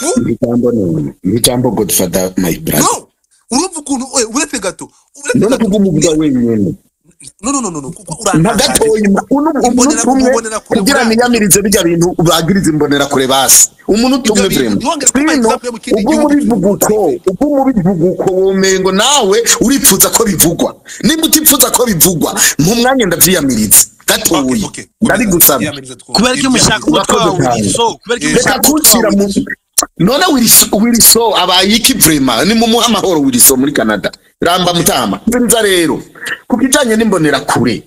Vous Ijambo none ijambo Godfather my brother. No, urumva ukuntu uretse gato, uretse None gato. kugumuvuga wenyene. No, no, no, no, no, kuko Nka urantangaje. gatoyi uno umuntu umwe Imbonerakure kugira murazi. niyamirize bijya bintu bagiriza imbonerakure basi. Umuntu Ibyo umwe bintu vraiment. ntiwongere kumpa Sino example yo mu kindi ubwo gihugu. mubivuga uko, ubwo mubivuga uko womengo nawe uripfuza ko bivugwa. Nimba utipfuza ko bivugwa, mu mwanya ndavyiyamiriza. Okay, Gatoyi. okay. Ndabigusabye. Yiyamiriza twumve. Kubera ko mushaka umutwe Urakoze wa cyane. Wiliso, kubera ko Eh. Reka mushaka umutwe wa kunshyira mu Wiliso. none Wiliso abaye iki vraiment? Ni mumuha amahoro Wiliso muri Canada. Ramba mutama. Nziza rero. Ku kijanye n'imbonerakure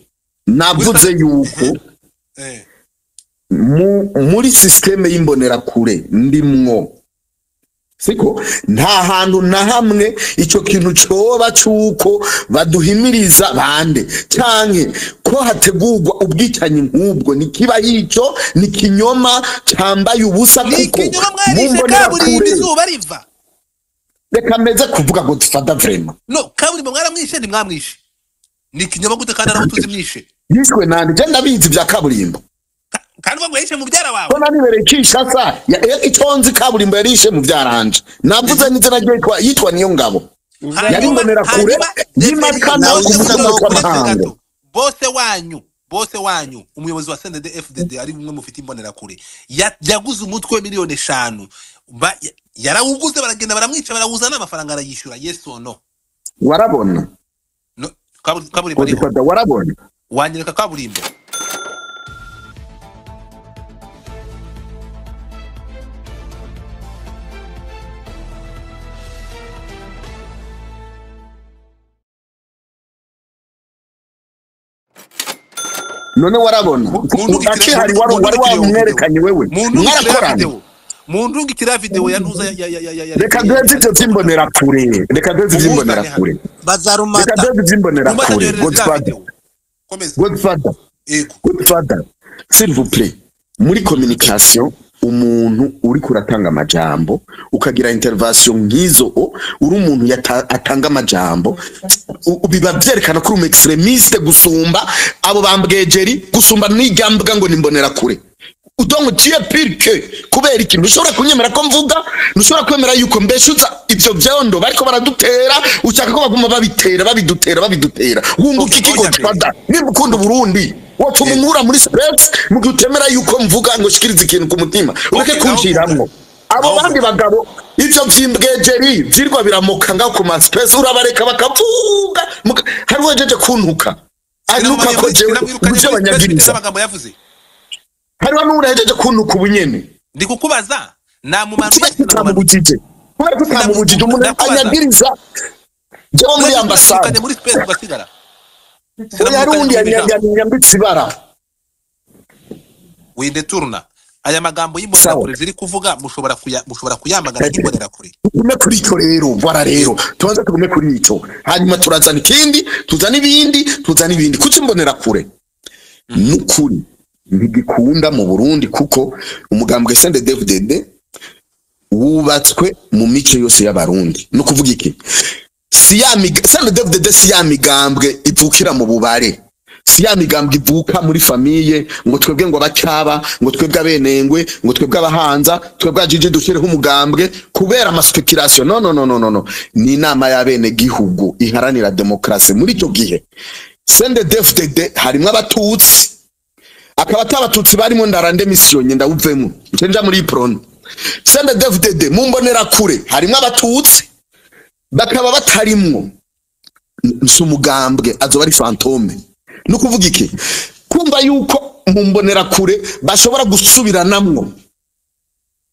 navuze yuko muri systeme y'imbonerakure ndimwo, siko nta hantu na hamwe ico kintu coba cuko baduhimiriza bande canke ko hategurwa ubwicanyi nk'ubwo. Nikiba hico ni kinyoma cambaye ubusa, Ni kuko ikinyoma mu mwarishe kaburimbo mbonerakure izuba riva. Reka meze kuvuga ngo dufata vraiment. No, kaburimbo mwaramwishe, ntimwamwishe? Ni ikinyoma gute kandi aramutuzi mwishe? Yishwe nande? Je ndabizi vya kaburimbo. Kandi uvuga ngo yishe mubyara wawe. Ko nanibereye Kinshasa ico nzi kaburimbo yarishe mu vyaranje, navuze n'izina rye yitwa niyo ngabo yari Hanyuma imbonerakure hanyuma y'imakana Nawe ku uzi mutumba ko uretse w'Amahango. gato, bose wanyu, bose wanyu, umuyobozi wa CNDD FDD ari bumwe mufite imbonerakure, yaguze umutwe wa 5 miliyoni, yarawuguze, baragenda baramwica, barawuzana amafaranga arayishyura. Yes or no? Warabona? No, kaburimbo ariho. Godfather, warabona? Wanyereka kaburimbo? None warabona akihari wari wari wamwerekanye wewe? Mundungikire Mwarakorana? video, mundungikire video ya ntuza ya Reka duheze ivyo vy'imbonerakure, reka duheze Mumuzane ivy'imbonerakure. hano. Reka Bazarumata. duheze ivy'imbonerakure. Mumuzane Godfather. video. Komeza. Godfather. Yego. Godfather, s'il vous plaît, muri communication umuntu uri kuratanga amajambo ukagira intervention nk'izo, uri umuntu atanga amajambo, biba vyerekana ko uri umu extremiste gusumba abo bambwejeri, gusumba n'iryambwa ngo nimbonera kure. Donc tu es pire que, kubera iki ntushobora kunyemera ko mvuga? Ntushobora kwemera yuko mbeshuza ivyo vyondo bariko baradutera? Ushaka ko baguma babitera, babidutera, babidutera, wunguka Okay, iki? oya mbere. Godfather, nimba ukunda Uburundi wotuma unkura muri stress mu gihe utemera yuko mvuga ngo shikirize ikintu ku mutima, ureke Okay, naho kunshiramwo vuga. abo Naho bandi vuga. bagabo. Ivyo vy'imbwejeri vyirwa biramoka ngaho ku ma space, urabareka bakavuga. Hari uwejeje kuntuka anuka ko jewe Sinamwirukanye ivyo muri space bitewe banyagiriza. n'amagambo yavuze. Hariho n'uwurahejeje kuntuka ubunyene. Ndi kukubaza, namumanuye, Kubera ko sinamumanuye? utamubujije, kubera ko utamubujije umuntu Ndakubaza. anyagiriza jewe muri ambasade. Sinamwirukanye muri space ugasigara. Oya, hari uwundi Sinamwirukanye mu ijambo. yambitse ibara. Windeturna aya magambo y'imbonerakure ziri kuvuga, mushobora kuyamagana nk'imbonerakure? Tugume kuri icyo rero, voilà. Rero tubanze tugume kuri icyo, hanyuma turazana ikindi, tuzana ibindi, tuzana ibindi. Kuki imbonerakure n'ukuri ntigikunda mu Burundi? Kuko umugambwe CNDD-FDD wubatswe mu mico yose y'Abarundi. Ni ukuvuga iki? Si ya CNDD-FDD si ya migambwe ivukira mu bubare, si ya migambwe ivuka muri famille, ngo twebwe ngo abacaba, ngo twebwe abenengwe, ngo twebwe abahanza, twebwe ajije dushireho umugambwe kubera ama speculation. No, no, no, no, no, no, ni inama y'abene gihugu iharanira demokrasi. Muri icyo gihe CNDD-FDD harimwo Abatutsi, akaba atabatutsi barimo ndarande mission ndawuvemo nce nja muri prone. CNDD-FDD mu mbonerakure harimwo Abatutsi, bakaba batarimwo si umugambwe, azoba ari fantôme. Ni ukuvuga iki? Kumva yuko mu mbonerakure bashobora gusubiranamwo,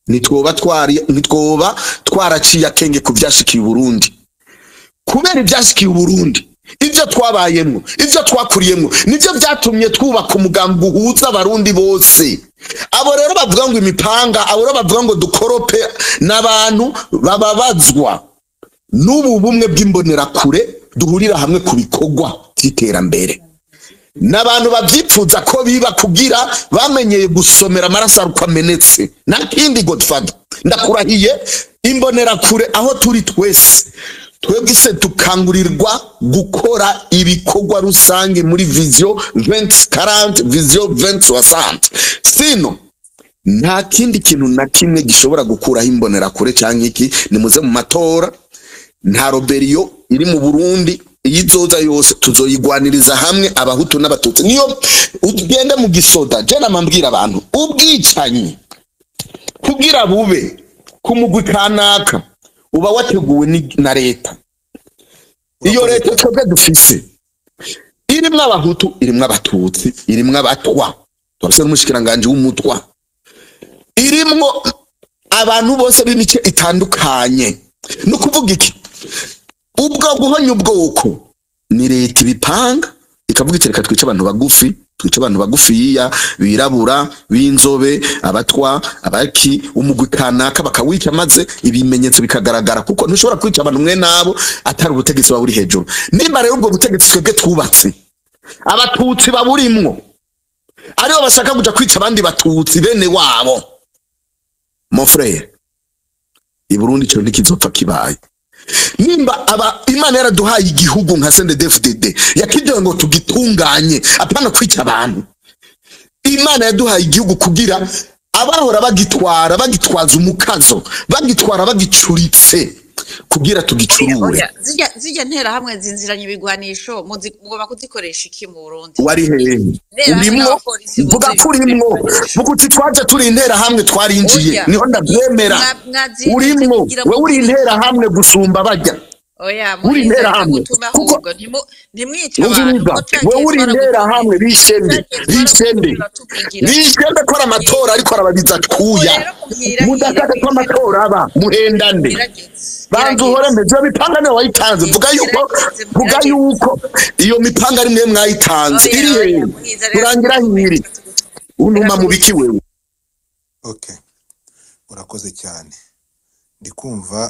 nitwoba twari nitwoba twaraciye akenge ku vyashikiye Burundi. Kubera ivyashikiye Burundi, ivyo twabayemwo, ivyo twakuriyemwo, nivyo vyatumye twubaka umugambi uhuza Abarundi bose. Abo rero bavuga ngo imipanga, abo rero bavuga ngo dukorope, n'abantu bababazwa n'ubu bumwe bw'imbonerakure duhurira hamwe ku bikorwa by'iterambere, n'abantu bavyipfuza ko biba kugira bamenyeye gusomera amaraso aruko amenetse. Nta kindi. Godfather, ndakurahiye, imbonerakure aho turi twese, twebwe se dukangurirwa gukora ibikorwa rusange muri vision 2040, vision 2060. Sino Nta kindi kintu na kimwe gishobora gukuraho imbonerakure cyangwa iki. Nimuze mu matora, nta rébellion iri mu Burundi. Iyizoza yose tuzoyigwaniriza hamwe, abahutu n'abatutsi. Niyo ugenda mu gisoda, je namambwira abantu, ubwicanyi kugira bube ku mugwi kanaka uba wateguwe na leta. Iyo Urakoze leta cyane. twebwe dufise irimwo abahutu, irimwo abatutsi, irimwo abatwa, turafise n'umushikiranganji w'umutwa, irimwo abantu bose b'imice itandukanye. Ni ukuvuga iki? Ubwo guhonya ubwoko ni leta ibipanga, ikavuga iti: "Reka twice abantu bagufi, twice abantu bagufiya, birabura, b'inzobe, abatwa, abaki." Umugwi kanaka bakawica, maze ibimenyetso bikagaragara, kuko ntushobora kwica abantu mwe nabo atari ubutegetsi buba buri hejuru. Nimba rero ubwo butegetsi twebwe twubatse abatutsi baburimwo, aribo bashaka kuja kwica abandi batutsi bene wabo, mon frère, i Burundi ico ntikizopfa kibaye. Nimba aba Imana yaraduhaye igihugu nka CNDD-FDD, yakigira ngo tugitunganye, apana kwica abantu. Imana yaduhaye igihugu kugira abahora bagitwara bagitwaza umukazo, bagitwara bagicuritse, kugira tugicurure. Oya, zirya ntera hamwe zinziranye ibigwanisho, mugomba kuzikoresha iki mu Burundi? Wari hehe? Interahamwe Urimwo. n'abapolisi Vuga buzuye ko urimwo. ibigwanisho. Vuga uti: "Twaje turi intera hamwe, twarinjiye." Oya. Niho ndabyemera. Mwazinze Urimwo. kugira Wewe uri mugire intera hamwe gusumba bajya. Oya, Uri muhiza, intera hamwe. gutuma Kuko ahubwo ntimwice abantu. Umviriza, Kuko cagiye wewe uri intera twaragutumye. hamwe, bishende, Cagiye bishende, twaragutumye, bishende ko ari amatora ariko arababiza twuya. Rero muhirahire, Mudashaka ko amatora aba, muhendande. Gerageze. Banza uhore meze. Iyo mipanga niyo wayitanze. Vuga yuko, Gerageze, vuga gerageze. yuko iyo mipanga ari mwe mwayitanze. Oya, Iri oya, hehe? muhiza rero. Urangira hiri untuma mu biki wewe? Okay, urakoze cyane. Ndi kumva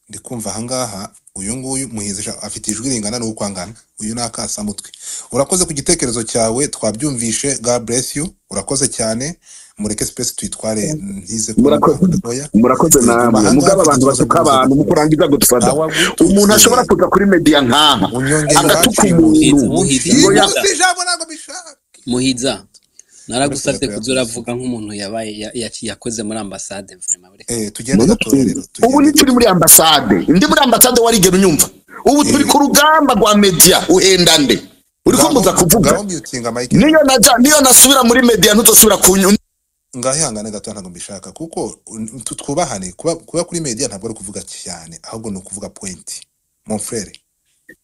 ndi kumva ahangaha uyu nguyu Muhizi afite ijwi ringana n'uko angana. Uyu ni akasamutwe. Urakoze ku gitekerezo cyawe, twabyumvishe. God bless you, urakoze cyane. Mureke space tuyitware, ntize kuba Murakoze. gatoya. Murakoze Guma namwe. ahangaha, Mugabo mfite abantu ikibazo batuka muze abantu mu gukora. kurangiza gutufata, Ntawagututse. umuntu ashobora kuza kuri media nkaha Unyongeye agatuka bacimutse. umuntu Muhiza, ngo ya Muhiza. Muhiza, ijambo ntabwo bishaka. Muhiza, naragusabye Uretse kuza uravuga nk'umuntu yabaye yakoze muri ambasade, vraiment ureka. Tugende gatoya rero. Ubu Tugende. ntituri muri ambasade. Ndi muri ambasade warigera unyumva? Ubu turi ku rugamba rwa media. Uhenda nde? Uriko Ngaho mbuza kuvuga. Ngaho mutinga mic. Niyo naja, niyo nasubira muri media, ntuzosubira kunyu. Ngaho ihangane gato, ntabwo mbishaka kuko twubahane. Kuba kuri media ntabwo ari ukuvuga cyane, ahubwo ni ukuvuga point, mon frère.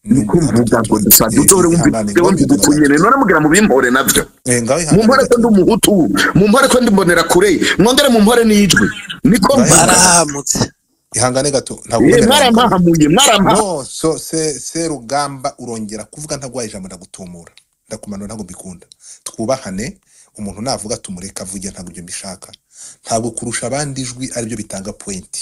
Niko mvuga ngo dusabye uzohore wumva Ihangane, jewe ngaho mvuga mutinga uku nyene. gato. None mugira mubimpore navyo? Ngaho ihangane Mumpore ko gato. ndi umuhutu, mumpore ko ndi mbonera kure, mwongere mumpore n'ijwi. Niko Ngaho mvuga. Barahamutse. Ihangane gato, ntabwo Eh, nkwemerera. mwarampahamuye, mwarampahamuye. No, so se Serugamba, urongera kuvuga ntagwaye ijambo, ndagutumura, ndakumanura. Ntabwo mbikunda. Twubahane. Umuntu navuga tumureka avuge. Ntabwo ibyo mbishaka. Ntabwo kurusha abandi ijwi aribyo bitanga point,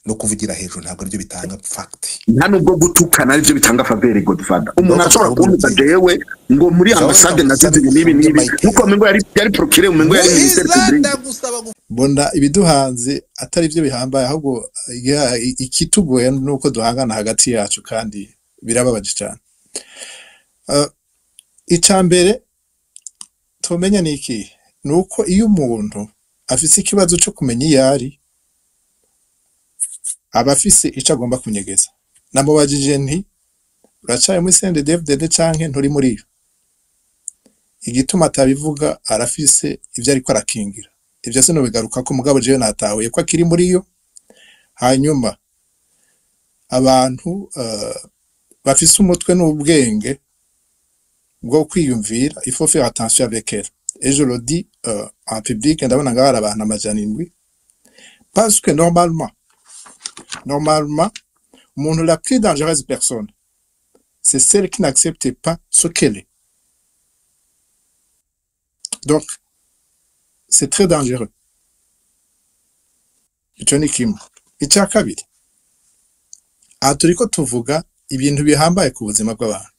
no kuvugira hejuru ntabwo aribyo bitanga fact. Nta nubwo gutukana aribyo bitanga faveur, Godfather. Umuntu Ngaho ashobora kumva jewe ngo muri Ngaho reka ambasade nazize ngusabe ibi n'ibi ufunge n'ibi, mic nuko yawe. mengo yari procureur, mengo yari ministère Muhiza, public. ndagusaba Mbona ibiduhanze atari byo bihambaye, ahubwo ikitugoye ni uko duhangana hagati yacu, kandi birababaje cyane. Icya mbere tumenya ni iki? Ni uko iyo umuntu afise ikibazo cyo kumenya iyo ari, aba afise icyo agomba kunyegeza. Namubajije nti: "Uracaye muri CNDD-FDD canke nturi muri yo?" Igituma atabivuga, arafise ivyo ariko arakingira. Ivyo sinobigaruka ko, mugabo jewe natahuye ko akiri muri yo. Hanyuma abantu bafise umutwe n'ubwenge bwo kwiyumvira, il faut faire attention avec elle, et je le dis en public. Ndabona ngaho hari abantu 700, parce que normalement umuntu, la plus dangereuse personne, c'est celle qui n'accepte pas ce qu'elle est. Donc c'est très dangereux. Ico ni kimwe. Icya kabiri, aha turiko tuvuga ibintu bihambaye ku buzima bw'abantu.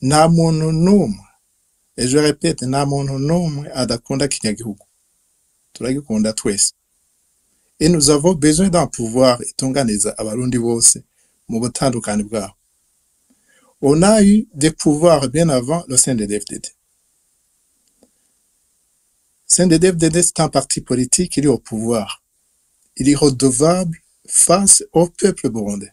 Nta muntu n'umwe, et je répète, nta muntu n'umwe adakunda kinyagihugu. Turagikunda twese, et nous avons besoin d'un pouvoir itunganiza abarundi bose mu butandukane bwabo. On a eu des pouvoirs bien avant le CNDD-FDD. CNDD-FDD, c'est un parti politique, il est au pouvoir. Il est redevable face au peuple burundais.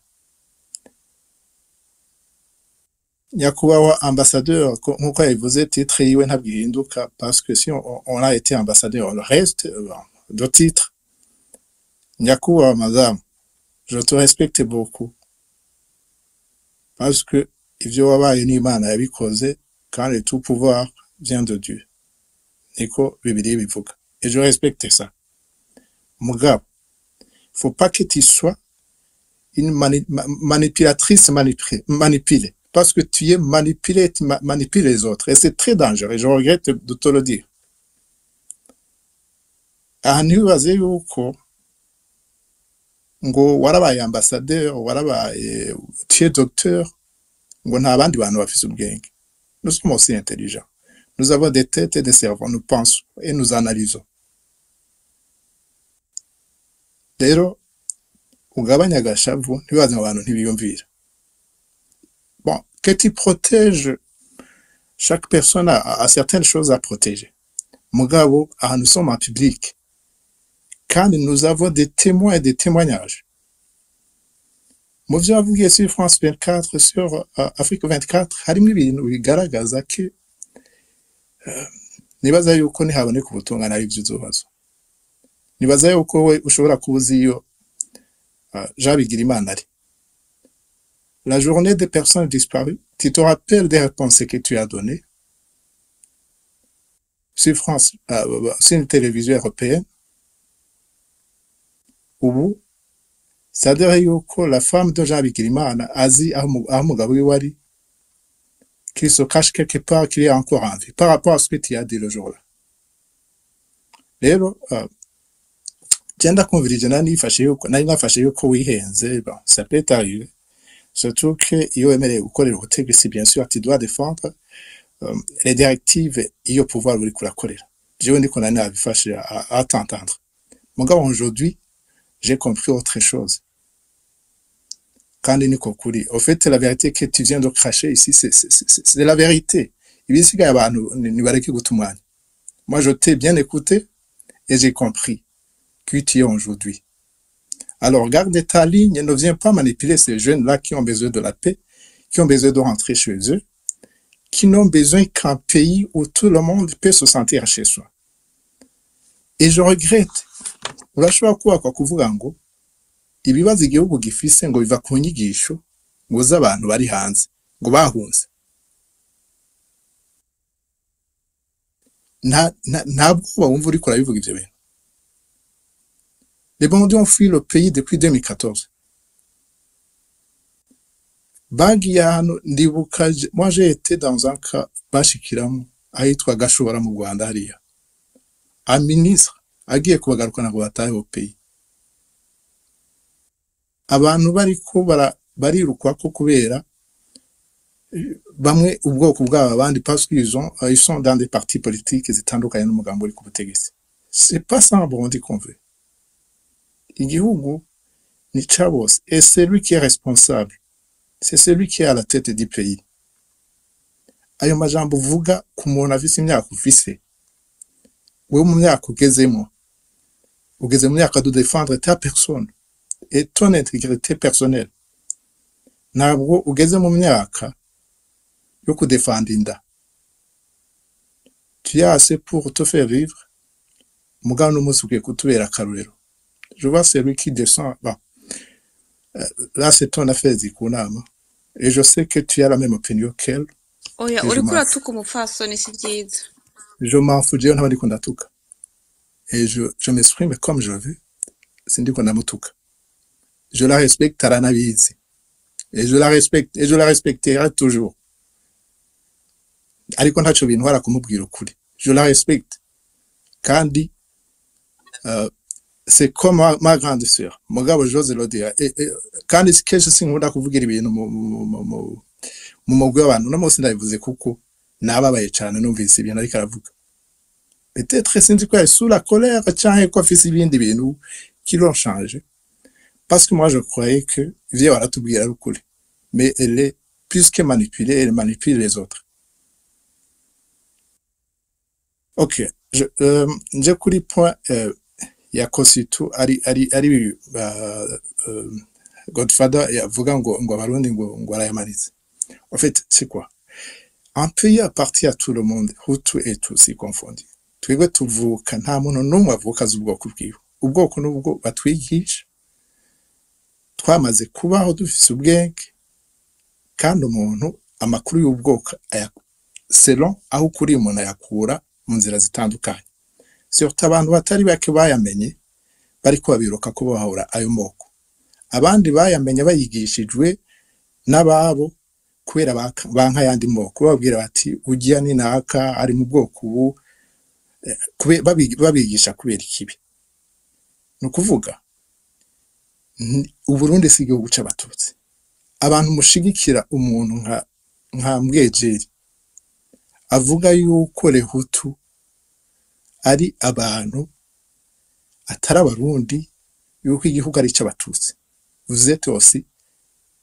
Nyakubahwa ambassadeur, nkuko yabivuze, titre yiwe ntabwo ihinduka, parce que si on a été ambassadeur, on le reste de titre. Nyakubahwa madame, je te respecte beaucoup parce que ivyo wabaye n'Imana yabikoze, kandi tout pouvoir vient de Dieu, niko Bibiliya bivuga, et je respecte ça. Mugabo, faut pas que tu sois une manipulatrice manipulée, parce que tu es manipulé, tu manipules les autres, et c'est très dangereux, je regrette de te le dire. Aha ntibibaze yuko ngo warabaye ambassadeur, warabaye, tu es docteur, ngo nta bandi bantu bafise ubwenge. Nous sommes aussi intelligents, nous avons des têtes et des cerveaux, nous pensons et nous analysons. Rero ugabanya agashavu, ntibibaze ngo abantu ntibiyumvira. Bon, que tu protèges, chaque personne a certaines choses à protéger. Mugabo, aha nous sommes en public, kandi nous avons des témoins et des témoignages. Mu vyo wavugiye sur France 24, sur Afrique 24, harimo ibintu bigaragaza ko nibaza yuko nihaboneka ubutungane ari byo uzobazwa. Nibaza yuko we ushobora kuba uzi iyo Jean Bigirimana ari. La journée des personnes disparues, tu te rappelles des réponses que tu as données sur France, sur une télévision européenne, ubu c'est-à-dire yuko la femme de Jean Bigirimana azi aho umugabo wiwe ari, qu'il se cache quelque part, qu'il est encore en vie, par rapport à ce que tu as dit le jour-là. Rero je ndakumvirije, nari nifashe yuko nari nafashe yuko wihenze. Bon, ça peut arriver, surtout que iyo wemerewe gukorera ubutegetsi, bien sûr tu dois défendre les directives iyo pouvoir uriko urakorera. Jewe ndiko nari nabifashe à t'entendre. Mugabo aujourd'hui j'ai compris autre chose, kandi niko kuri. Au fait, la vérité que tu viens de cracher ici, c'est la vérité. Ibisigaye abantu nibareke guta umwanya. Moi, je t'ai bien écouté et j'ai compris qui tu es aujourd'hui. Alors garde ta ligne, ne viens pas manipuler ces jeunes-là qui ont besoin de la paix, qui ont besoin de rentrer chez eux, qui n'ont besoin qu'un pays où tout le monde peut se sentir chez soi. Et je regrette, urashobora kubakwa kuvuga ngo ibibazo igihugu gifise ngo biva ku nyigisho ngo z'abantu bari hanze ngo bahunze. Nta bwoba wumva uriko urabivuga ivyo bintu? Les bandits ont fui le pays depuis 2014. Bagiye ahantu, ndibuka moi j'ai été dans un cas bashikiramo ahitwa Gashobora mu Rwanda hariya. Un ministre agiye kubagarukana ngo batahe au pays. Abantu bariko barirukwa ko kubera bamwe ubwoko bwabo, abandi parce qu'ils ont ils sont dans des partis politiques zitandukanye n'umugambi uri ku butegetsi. C'est pas ça un Burundi qu'on veut. Igihugu ni ca bose, et c'est lui qui est responsable, c'est celui qui est à la tête du pays. Ayo majambo uvuga ku muntu afise imyaka ufise wewe, mu myaka ugezemo, ugeze mu myaka de défendre ta personne et ton intégrité personnelle. Ntabwo ugeze mu myaka yo kudefanda inda. Tu as assez pour te faire vivre. Mugabo n'umunsi ukwiye kutubera akarorero. Je vois celui qui descend. Bon, là c'est ton affaire Zikunama, et je sais que tu as la même opinion qu'elle. Oya, Et je uriko m'en uratuka umupfasoni, si byiza. Je m'en fous, jewe ntaba ndiko ndatuka, et je m'exprime comme je veux. Sindiko ndamutuka. Je la respecte, aranabizi, et je la respecte et je la respecterai toujours, ariko ntaco bintwara kumubwira ukuri. Je la respecte kandi c'est comme ma grande sœur. Mugabo j'ose le dire. Kandi kenshi sinkunda kuvugira ibintu mu mugwi w'abantu. Uno munsi ndabivuze kuko nababaye cane numvise ibintu ariko aravuga. Peut-être sinzi ko yari sous la colère canke ko afise ibindi bintu qui l'ont changé, parce que moi je croyais que ivyo baratubwira ari ukuri, mais elle est plus que manipulée, elle manipule les autres. Ok. Nje kuri point ya Kositu ari Godfather yavuga ngo abarundi ngo arayamanitse. En fait, c'est quoi? Un pays appartient à tout le monde, Hutu et Tutsi confondus. Twebwe tuvuka nta muntu n'umwe avuka azi ubwoko bwiwe. Ubwoko n'ubwo batwigisha, twamaze kubaho dufise ubwenge, kandi umuntu amakuru y'ubwoko selon aho ukuriye umuntu ayakura mu nzira zitandukanye. Surtout abantu batari bake bayamenye bariko babiruka ko bahora ayo moko. Abandi bayamenye bayigishijwe n'ababo kubera banka ayandi moko, bababwira bati ujya ni naka ari mu bwoko ubu, babigisha kubera ikibi. Ni ukuvuga Uburundi si igihugu c'abatutsi. Abantu mushigikira umuntu nka Mbwejeri avuga yuko Rehutu ari abantu atari abarundi, yuko igihugu ari ic'abatutsi, vous êtes aussi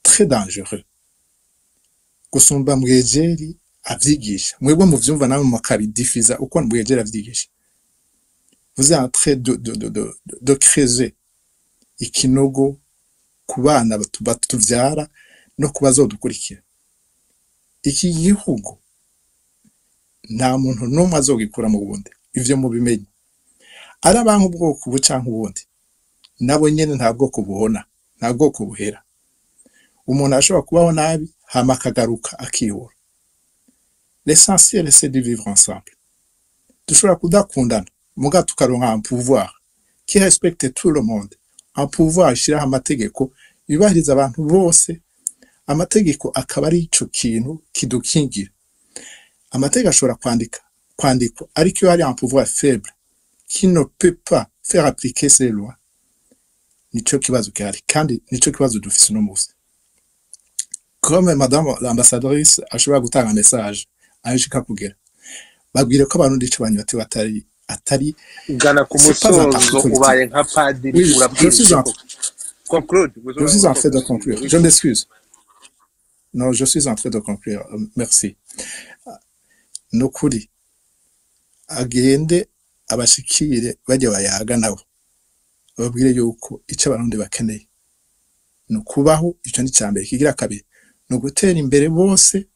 très dangereux gusumba Mbwejeri avyigisha. Mwebwe muvyumva namwe mukabidifiza uko Mbwejeri avyigisha. Vous êtes en train de creuser ikinogo ku bana tuvyara no ku bazodukurikira. Iki gihugu nta muntu n'umwe azogikura mu bundi, ivyo mubimenye. Ari abanka ubwoko ubu canke ubundi, nabo nyene nta bwoko buhona, nta bwoko buhera. Umuntu ashobora kubaho nabi hama akagaruka akihora. L'essentiel, c'est de vivre ensemble. Dushobora kudakundana, muga tukaronka un pouvoir qui respecte tout le monde, un pouvoir ishiraho amategeko yubahiriza abantu bose, amategeko akaba ari ico kintu kidukingira. Amategeko ashobora kwandikwa, ariko iyo hari un pouvoir faible qui ne peut pas faire appliquer ces lois, nico kibazo gihari, kandi nico kibazo dufise uno munsi. Comme madame l'ambassadrice ashobora gutanga message aho ishika kugera, babwire ko abarundi ico banywa batari atari Gana ku c'est pas un parti musozo. politique. Ubaye nka padiri. Oui, je suis Urabwirije en koko conclude. Je suis en train de conclure. Je m'excuse. Non, je suis en train de conclure. Merci. Nukuri agende abashikire bajya bayaga nabo, bababwire yuko ico abarundi bakeneye ni ukubaho. Ico ni icya mbere. Kigira kabiri ni ugutera imbere bose.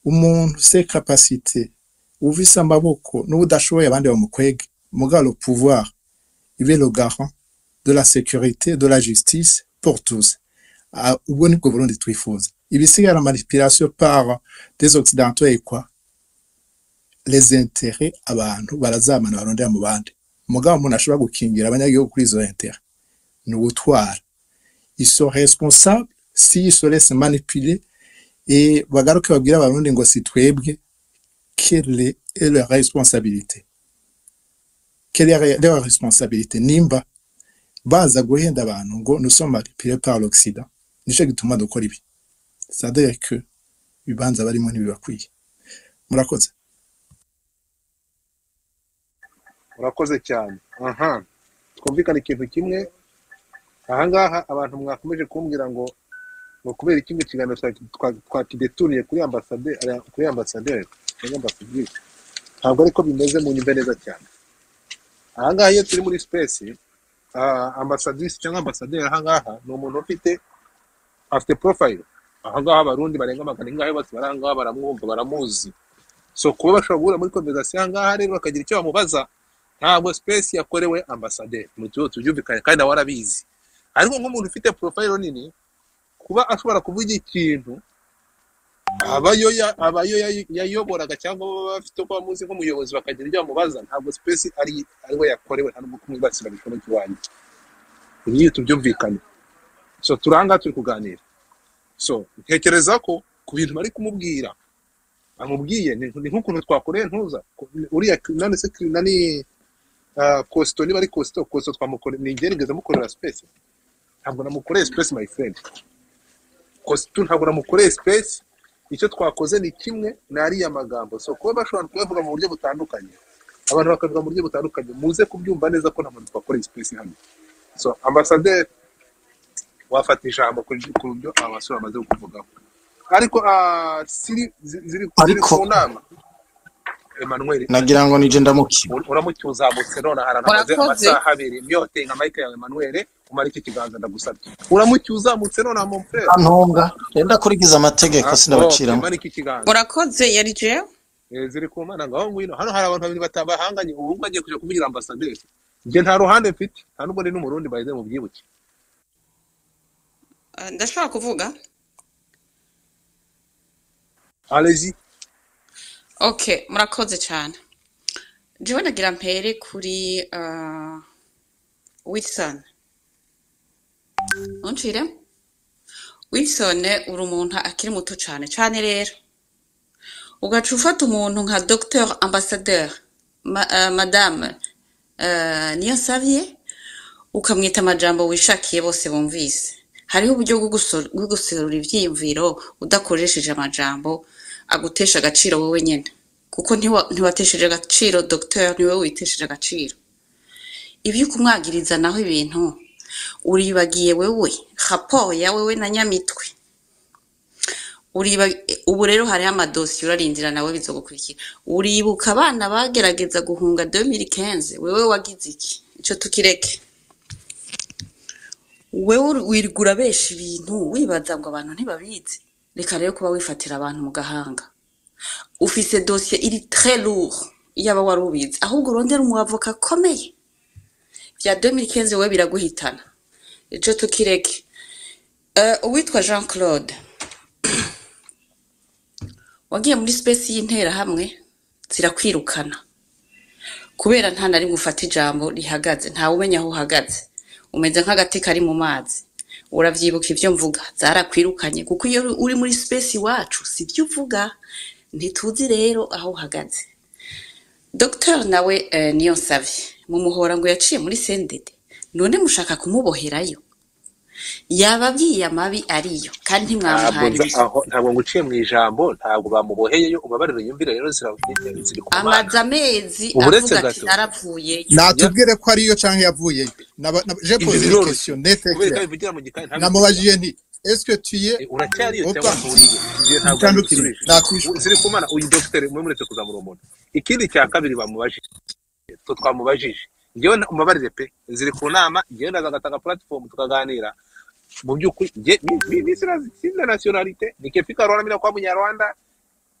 Umuntu ses capacités, ufise amaboko n'ubudashoboye abandi bamukwege, mugabo le pouvoir ibe le garant de la sécurité, de la justice pour tous. Ah, ubwo nibwo Burundi twifuza. Ibisigara manipulation par des occidentaux et quoi, les intérêts abantu barazamana barondera mu bandi, mugabo umuntu ashobora gukingira abanyagihugu kuri izo intérêts ni ugutwara. Ils sont responsables s'ils se laissent manipuler et bagaruke babwire abarundi ngo si twebwe. Quelle est leur responsabilité? Quelle est leur responsabilité nimba baza guhenda abantu ngo nous sommes manipulés par l'Occident, nico gituma dukora ibi? C'est-à-dire que ibibanza barimo ntibibakwiye. Murakoze. Urakoze cyane. Aha twumvikane ikintu kimwe ahangaha. Abantu mwakomeje kumbwira ngo kubera ikindi kiganiro twakideturiye kuri ambasade, kuri ambasaderi cyangwa ambasaderi, ntabwo ariko bimeze. Mu nyumve neza cyane ahangaha, iyo turi muri space, ambassadrice cyangwa ambasaderi ahangaha ni umuntu afite profile ahangaha. Abarundi barenga magana ingahe bose bari ahangaha baramwumva, baramuzi. So kuba bashobora guhura muri conversation ahangaha rero bakagira icyo bamubaza, ntabwo space yakorewe ambasaderi mu gihugu, tubyumvikane, kandi nawe arabizi. Ariko nk'umuntu ufite profile nini, kuba ashobora kuvuga ikintu abayo yayoboraga cyangwa baba bafite uko bamuzi nk'umuyobozi bakagira ibyo bamubaza, ntabwo space ari we yakorewe, nta nubwo kumwibasira bishoboka iwanjye. Ibi tubyumvikane. So turanga turi kuganira. So ntekereza ko ku bintu bari kumubwira amubwiye ni nk'ukuntu twakoreye ntuza uriya none se nani, Costo, niba ari Costo, Costo twamukore ni njye nigeze mukorera space? Ntabwo namukoreye space, my friend Costo, ntabwo namukoreye space. Icyo twakoze ni kimwe, ni ariya magambo. So kuba bashobora kuyavuga mu buryo butandukanye, abantu bakavuga mu buryo butandukanye, muze kubyumva neza ko nta muntu twakoreye space hano. So ambasaderi, wafata ijambo ku byo aba basore bamaze kuvugaho, ariko ziri Ariko ku nama. Emmanuel Nagira ngo nije ndamukiwe. Uramukiye uzamutse none ahantu hamaze Murakoze. amasaha 2 myote nka mike yawe Emmanuel, umara iki kiganza ndagusabye. Uramukiye uzamutse none mon frère. Antunga renda kurikiza amategeko Okay, sindabaciramo. manika ikiganza. Murakoze, yari jewe. Ziri ku mana ngaho ngwino hano hari abantu babiri batabahanganye. Ubu ngubu agiye kuja kuvugira ambasaderi. Njye nta ruhande mfite, nta nubwo ndi n'umurundi bahize mu byibuke. Ndashobora kuvuga? Allez-y. Okay, murakoze cyane. Jewe nagira mpere kuri Wilson. Uncire? Wilson, uri umuntu akiri muto cyane cyane rero. Ugaca ufata umuntu nka Dr Ambassadeur Madame Niyonsavye, ukamwita amajambo wishakiye bose bumvise. Hariho uburyo bwo guserura ivyiyumviro udakoresheje amajambo agutesha agaciro wowe nyene. Kuko ntiwatesheje agaciro Dr, niwe witesheje agaciro. Ibyo kumwagiriza naho ibintu uribagiye wewe rapport ya wewe na Nyamitwe. Uriba ubu rero hariho amadosiye urarindira nawe bizogukurikira. Uribuka abana bagerageza guhunga 2015, wewe wagize iki? Ico tukireke. Wewe wirigura besha ibintu wibaza ngo abantu ntibabizi. Reka rero kuba wifatira abantu mu gahanga. Ufise dosiye iri très lourd iyaba wari ubizi. Ahubwo urondera umu avocat akomeye. Vya 2015 wewe biraguhitana. Ico tukireke. Uwitwa Jean Claude wagiye muri space y'interahamwe zirakwirukana kubera nta na rimwe ufata ijambo rihagaze, ntawe umenya aho uhagaze, umeze nk'agati kari mu mazi. Uravyibuka ivyo mvuga, zarakwirukanye kuko iyo uri muri space iwacu sivyo uvuga, ntituzi rero aho uhagaze. Dr nawe Niyonsavye mumuhora ngo yaciye muri CNDD, none mushaka kumuboherayo? Yababwiye amabi ariyo kandi Ntabwo nza ntimwamuharije. Aho ntabwo nguciye mu ijambo, ntabwo bamuboheyeyo. Ubabarire yumvire rero ziri ku mana. Amaze amezi Uburetse avuga ati gato. naravuyeyo. Natubwire ko ariyo canke yavuyeyo. J'ai Ibyo posé une biroroshye question nette et kubera ko claire. bivugira mu gikari ntabwo Namubajije nti est-ce que tu es uracyariyo au cyangwa parti? nturiye? Ibyo ntabwo Bitandukire yabisubije. nakwishura. Ziri ku mana uyu dogiteri mwe muretse kuzamura umuntu. Ikindi cya kabiri bamubajije, twe twamubajije, njyewe umbabarire pe, ziri ku nama, njyewe ndaza ngatanga platform tukaganira. Mu by'ukuri njye mi sina nationalité. Nikifika Rwanda mimi nakuwa Munyarwanda,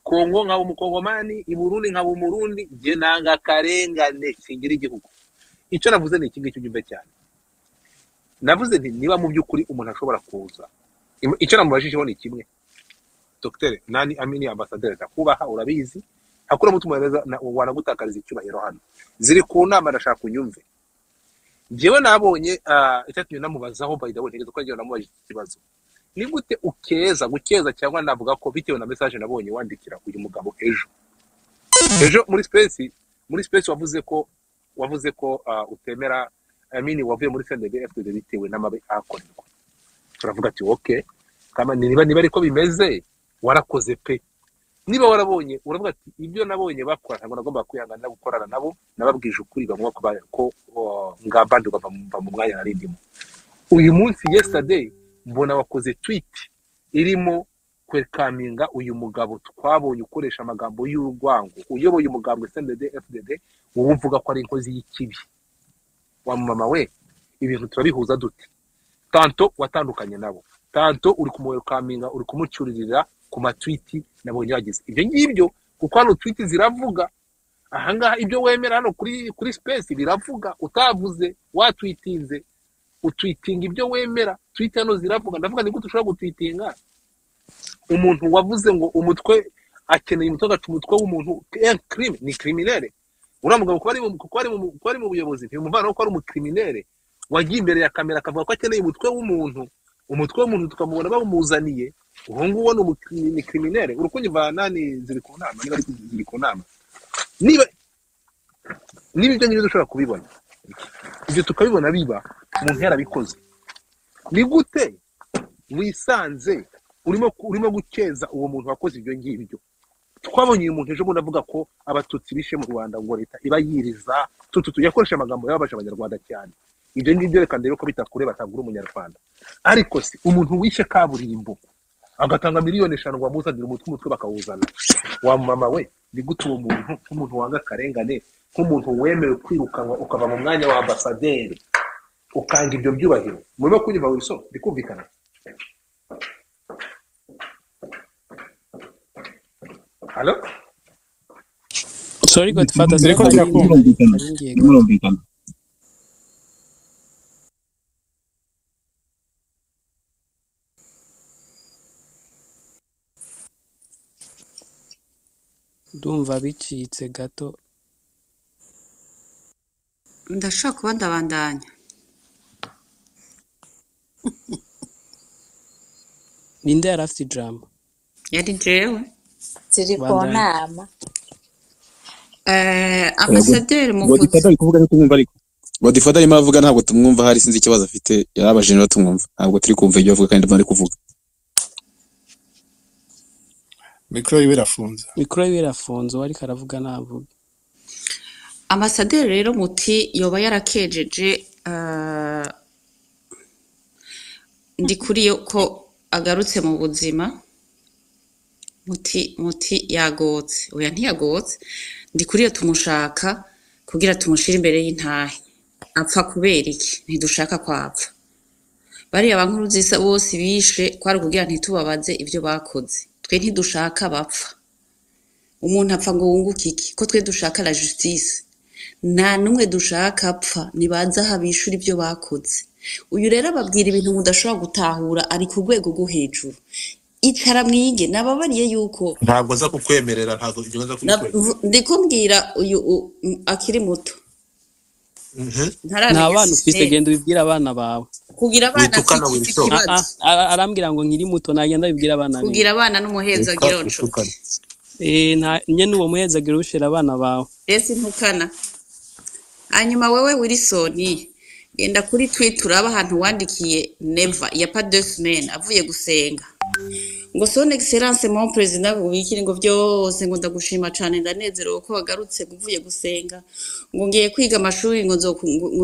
Kongo nkaba umukongomani, i Burundi nkaba umurundi. Njye nanga akarengane, singira igihugu. Icyo navuze ni iki ngiki, ubyumve cyane. Navuze nti niba mu by'ukuri umuntu ashobora kuza, icyo namubajijeho ni kimwe. Dr nani amini ambasaderi ndakubaha, urabizi, hakuna mtu mweneza wanagutakariza icyubahiro hano. Ziri ku nama, ndashaka unyumve. Njyewe nabonye icyatumye namubazaho, by the way, ntekereza ko njyewe namubajije iki kibazo: ni gute ukeza gukeza, cyangwa navuga ko bitewe na message nabonye wandikira uyu mugabo ejo ejo muri space wavuze ko utemera, I mean, wavuye muri CNDD FDD bitewe n'amabi ahakorerwa. Turavuga ati okay, kama niba ariko bimeze warakoze pe. Niba warabonye uravuga ati ibyo nabonye bakora ntabwo nagomba kwihanganira gukorana nabo, nababwije ukuri bavuga ko ngambandurwa mva mu mwanya nari ndimo. Uyu munsi, yesterday, mbona wakoze tweet irimo kwekaminga uyu mugabo twabonye ukoresha amagambo y'urwango, uyoboye umugambwe CNDD FDD, wowe uvuga ko ari inkozi y'ikibi. Wa mama we, ibintu turabihuza dute? Tantôt watandukanye nabo, tantôt uri kumuwelcominga, uri kumucyuririra ku matwiti nabonye yagize ibyo ngibyo, kuko hano tweet ziravuga. Ahangaha ibyo wemera hano kuri space biravuga, utavuze watwitinze, utwitinga ibyo wemera. Tweet hano ziravuga. Ndavuga ni gute ushobora gutwitinga umuntu wavuze ngo umutwe akeneye umutwe, agaca umutwe w'umuntu? Crime ni criminel. Uriya mugabo kuba ari mu buyobozi ntibimuvanaho ko ari umucriminel wagiye imbere ya kamera akavuga ko akeneye umutwe w'umuntu, umutwe w'umuntu tukamubona bawumuzaniye. Uwo nguwo ni criminel. Uri kunyumva nani ziri ku nama? Niba ari ziri ku nama, niba ibyo ngibyo dushobora kubibona, ibyo tukabibona biba umuntu yarabikoze, ni gute wisanze urimo gukeza uwo muntu wakoze ibyo ngibyo? Twabonye uyu muntu ejo bundi avuga ko abatutsi bishe mu Rwanda ngo leta iba yiriza tututu, yakoresha amagambo yababaje abanyarwanda cyane. Ibyo ngibyo reka ndebe ko bitakure batagura umunyarwanda. Ariko se umuntu wishe kaburimbo Agatanga miliyoni 5 ngo bamuzanire umutwe, umutwe bakawuzana. Wa mama we, ni gute uwo muntu, nk'umuntu wanga akarengane, nk'umuntu wemewe kwirukanwa ukava mu mwanya wa ambasaderi, ukanga ibyo byubahiro? Murimo kunyumva, Wilson? Bikumvikana? Halo? Sorry Godfather, Turiko sinzi turakumva. nari ngiye gato. Murumvikana. Ndumva bicitse gato. Ndashobora kuba ndabandanya. Ninde yari afite ijambo? Yari jewe. Turi ku Bandanya. nama. Ambasaderi Muvuzi. Godfather ari kuvuga, ntitumwumva, ariko Godfather arimo aravuga ntabwo tumwumva, hari sinzi ikibazo afite, yarabajije niba tumwumva, ntabwo turi kumva ibyo avuga kandi ndumva ari kuvuga. Mikoro yiwe irafunze. Mikoro yiwe irafunze, uwo ariko aravuga navuga. Ambasaderi rero muti yoba yarakejeje, ndi kuri yo ko agarutse mu buzima, muti yagotse. Oya, ntiyagotse. Ndi kuri yo tumushaka kugira tumushire imbere y'intahe. Apfa kubera iki? Ntidushaka kwapfa. Bariya ba Nkurunziza bose bishe kwari kugira ntitubabaze ibyo bakoze. Twe ntidushaka bapfa. Umuntu apfa ngo wunguke iki? Ko twe dushaka la justice. Nta n'umwe dushaka apfa, nibaza aha bishura ibyo bakoze. Uyu rero ababwira ibintu mudashobora gutahura, ari ku rwego rwo hejuru. Icara mwige, nababariye yuko Ntabwo nza kukwemerera, ntabwo ibyo nza kubikwemerera. Ndiko mbwira uyu akiri muto. Nta Ntaramenya bana ufise, system. genda ubibwire abana bawe. Kugira abana Witukana, si Wilson. Ah, ikibazo. arambwira ngo nkiri muto, nagenda abibwire abana biwe. Kugira abana n'umuhezagiro Witwa nshuti. utukana. Eh, nta nyene uwo muhezagiro ushira abana bawe. Ese ntukana. Hanyuma wewe Wilson, genda kuri Twitter uraba ahantu wandikiye Neva ya pas 2 semaines avuye gusenga, ngo "Son excellence mon président", ngo wikiri, ngo byose, ngo "Ndagushima cane, ndanezerewe ko wagarutse uvuye gusenga", ngo "Ngiye kwiga amashuri", ngo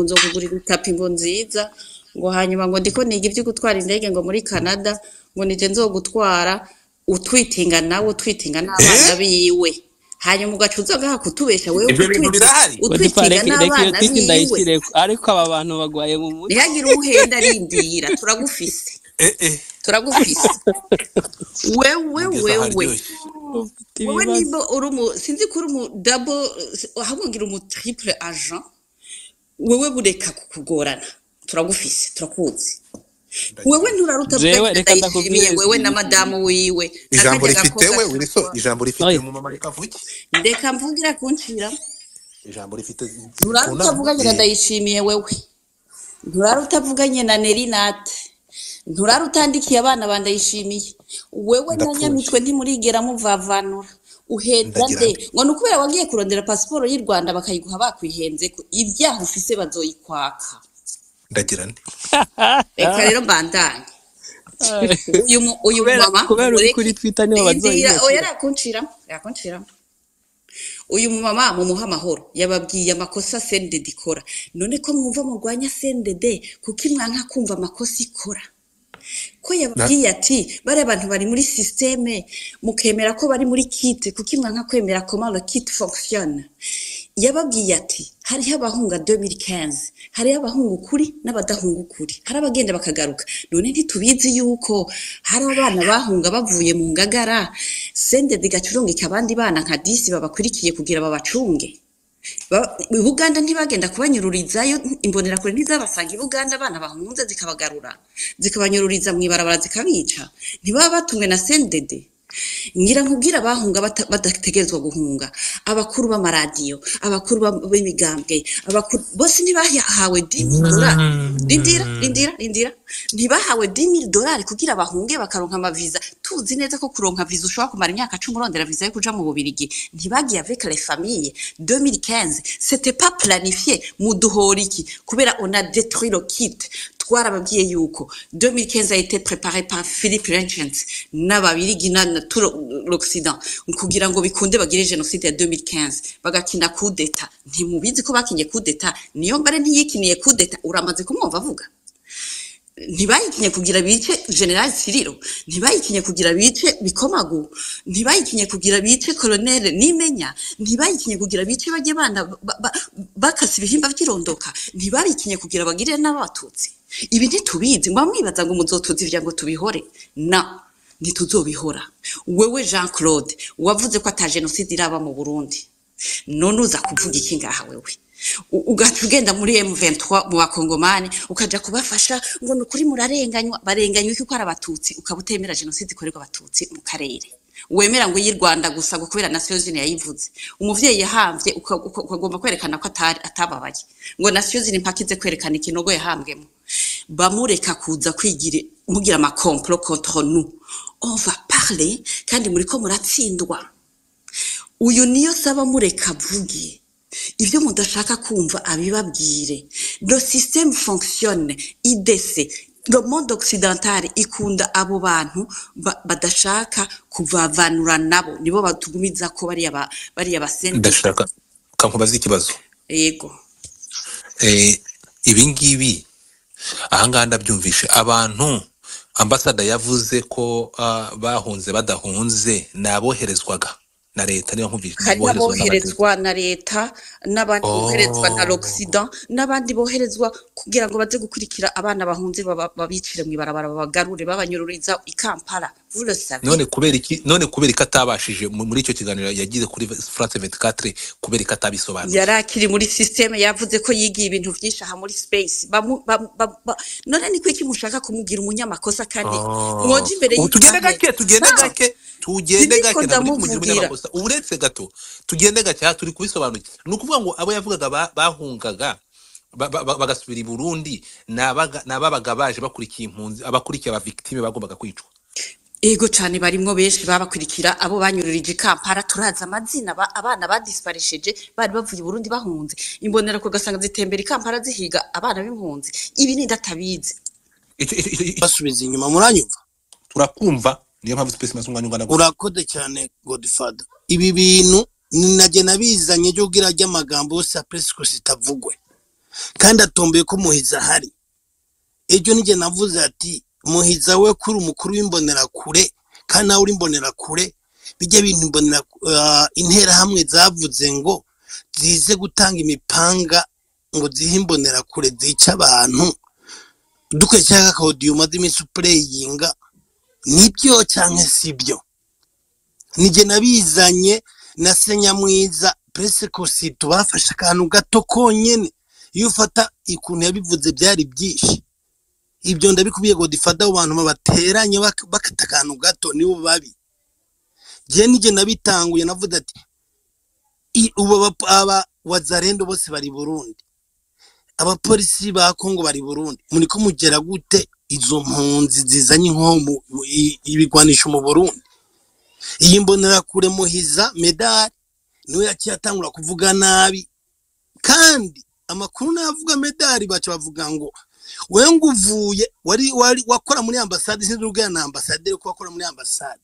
"Nzokugurira itapi", ngo "nziza", ngo hanyuma ngo "Ndiko niga ibyo gutwara indege", ngo "muri Canada", ngo "Nije nzogutwara". Utwitinga nawe, utwitinga n'abana biwe, hanyuma ugaca uza ngaha kutubesha wewe. Ibyo bintu birahari. Godfather, Utwitinga reka reka iyo n'abana tweet biwe. ndayishireko, ariko aba bantu bagwaye mu mutwe. Ntihagire uhenda, arindira, turagufise. Eh eh. Turagufise wewe. Ngeze Wewe aharyoshye. Ufite wowe ibibazo. nimba uri umu, sinzi ko uri umu double, ahubwo ngira umu triple agent, wewe bureka kukugorana, turagufise, turakuzi wewe. Nturaruta Jewe reka Ndayishimiye ndakubwire. wewe na madamu wiwe na Ijambo karya rifite gakobwa we Wilson, kitwa ijambo rifite Oya. umumama, reka avuge. Ndeka mvugira kuncira. Ijambo rifite Nturara ku nama. utavuganye na Ndayishimiye wewe, nturara utavuganye na Nerinate, nturara utandikiye abana ba Ndayishimiye wewe na Ndapfuye. Nyamitwe, ntimurigera muvavanura. Uheza Ndagira nde nde? ngo ni ukubera wagiye kurondera pasiporo y'u Rwanda bakayiguha bakwihenze, ko ibyaha ufise bazoyikwaka. Ndagira nde? Reka rero mbandanye. Uyu Kubera mama kubera uri mureke. kuri Twitter niho Rindira, oya. bazoyibeshyira. Yakunciramo, yakunciramo. Uyu mumama mumuha amahoro, yababwiye amakosa CNDD ikora. None ko mwumva murwanya CNDD, kuko imwanka kumva amakosa ikora, ko yababwiye ati bariya bantu bari muri système, mukemera ko bari muri kit, kuko imwanka kwemera comment le kit fonctionne. Yababwiye ati hariho abahunga 2015, hariho abahunga ukuri n'abadahunga ukuri, hari abagenda bakagaruka. None ntitubizi yuko hari abana bahunga bavuye mu Ngagara, CNDD igacurungika abandi bana nka 10 babakurikiye kugira babacunge? I Buganda ntibagenda kubanyururizayo? Imbonerakure ntizabasanga i Buganda, abana bahunze zikabagarura, zikabanyururiza mu ibarabara, zikabica? Ntibaba batumwe na CNDD? Ngira nkubwira, abahunga badategerezwa guhunga, abakuru b'amaradiyo, abakuru b'imigambwe, abakuru bose ntibahawe 10 000 dolari? Rindira, rindira, rindira. Ntibahawe 10 000 dolari kugira bahunge bakaronka amaviza? Tuzi neza ko kuronka viza ushobora kumara imyaka 10 urondera viza yo kuja mu Bubirigi. Ntibagiye avec les familles 2015? C'était pas planifié? Muduhora iki? Kubera on a détruit le kit. Twarababwiye yuko 2015 a été préparé par Philippe Renchens n'Ababirigi na tout l'Occident kugira ngo bikunde bagire génocide ya 2015, bagakina coup d'état. Ntimubizi ko bakinye coup d'état? Niyo mbare ntiyikiniye coup d'état? Uramaze kumwumva avuga? Ntibayikinye kugira bice General Cirilo, ntibayikinye kugira bice Bikomagu, ntibayikinye kugira bice Colonel Nimenya, ntibayikinye kugira bice bajye bana bakase ibihimba vy'irondoka, ntibayikinye kugira bagirire n'abatutsi. Ibi ntitubizi, ngo mwibaza ngo muzotuzi ivya ngo tubihore na ntituzobihora. Wewe Jean Claude wavuze ko ata jenoside iraba mu Burundi, none uza kuvuga iki ngaha wewe? Ugaca ugenda muri M23 mu bakongomani ukaja kubafasha ngo ni ukuri murarenganywa. Barenganywa iki ko ari abatutsi? Ukaba utemera jenoside ikorerwa abatutsi mu karere, wemera ngo y'i Rwanda gusa ngo kubera Nations Unies yayivuze. Umuvyeyi yahamvye ukagomba kwerekana ko atari atababaye, ngo Nations Unies mpaka ize kwerekana ikinogo yahambwemo. Bamureka kuza kwigira mugira ama complot contre nous, on va parler, kandi muriko muratsindwa. Uyu niyo saba, mureka avuge ibyo mudashaka kumva, abibabwire. Le système fonctionne. IDC, le monde occidental ikunda abo bantu badashaka kuvavanura nabo, nibo batugumiza ko bariya bariya basende. Ndashaka kankubaza ikibazo. Yego. Ibi ngibi ahangaha ndabyumvishe, abantu ambasada yavuze ko bahunze badahunze ni aboherezwaga na leta, niba nkumvise. Hari boherezwa n'abategetsi n'aboherezwa na leta, n'abandi boherezwa na l'Occident, n'abandi boherezwa kugira ngo baze gukurikira abana bahunze, babicire mu ibarabara, babagarure, babanyururiza i Kampala, vous le savez. None kubera iki atabashije muri icyo kiganiro yagize kuri France 24, kubera iki atabisobanuye? Yari akiri muri système, yavuze ko yigiye ibintu vyinshi aha muri space. None ni kuki mushaka kumubwira umunyamakosa kandi mwoja imbere Ubu tugende y'intahe? gake, tugende No, gake, tugende siniko gake, ntabwo ndi kumugira ndamuvugira. umunyamakosa. Uretse gato, tugende gake, aha turi kubisobanukira. Ni ukuvuga ngo abo yavugaga bahungaga bagasubira i Burundi ni ababaga baje bakurikiye impunzi, abakurikiye aba victime bagombaga kwicwa. Ego cane, barimwo benshi babakurikira, abo banyururije i Kampala turazi amazina, abana badisparesheje bari bavuye i Burundi bahunze, imbonera ugasanga zitembera i Kampala zihiga abana b'impunzi. Ibi ni ndatabizi. Basubiza inyuma, muranyumva? Turakumva, niyo mpamvu space maze umwanya ungana gutya. Urakoze cyane, Godfather. Ibi bintu ni najye nabizanye ryo kugira ry'amagambo yose ya presque sitavugwe, kandi atomboye ko Muhiza ahari. Ejo nijye navuze ati Muhiza we kuri umukuru w'imbonerakure, kandi nawe uri imbonerakure, bijya bintu imbonera interahamwe zavuze ngo zize gutanga imipanga ngo zihe imbonerakure zica abantu, dukurikije aka audio umaze iminsi upureyinga, nibyo cyangwa sibyo? Nijye nabizanye na Senyamwiza Presekosito, bafashe akantu gato konyene. Iyo ufata ukuntu yabivuze byari byinshi. Ibyo ndabikubiye, Godfather, abo bantu babateranye bakata akantu gato nibo babi. Je nijye nabitanguye, navuze ati ubu aba wazarendo bose bari Burundi, abapolisi ba Kongo bari Burundi, muriko mugera gute izo mpunzi zizanye inkomo ibigwanisho mu Burundi? Iyi mbonerakure Muhiza Medali niwe yaciye atangura kuvuga nabi, kandi amakuru navuga Medali baca bavuga ngo wewe ngo uvuye wari wakora muri ambasade, sinzi ubwira na ambasade ko wakora muri ambasade.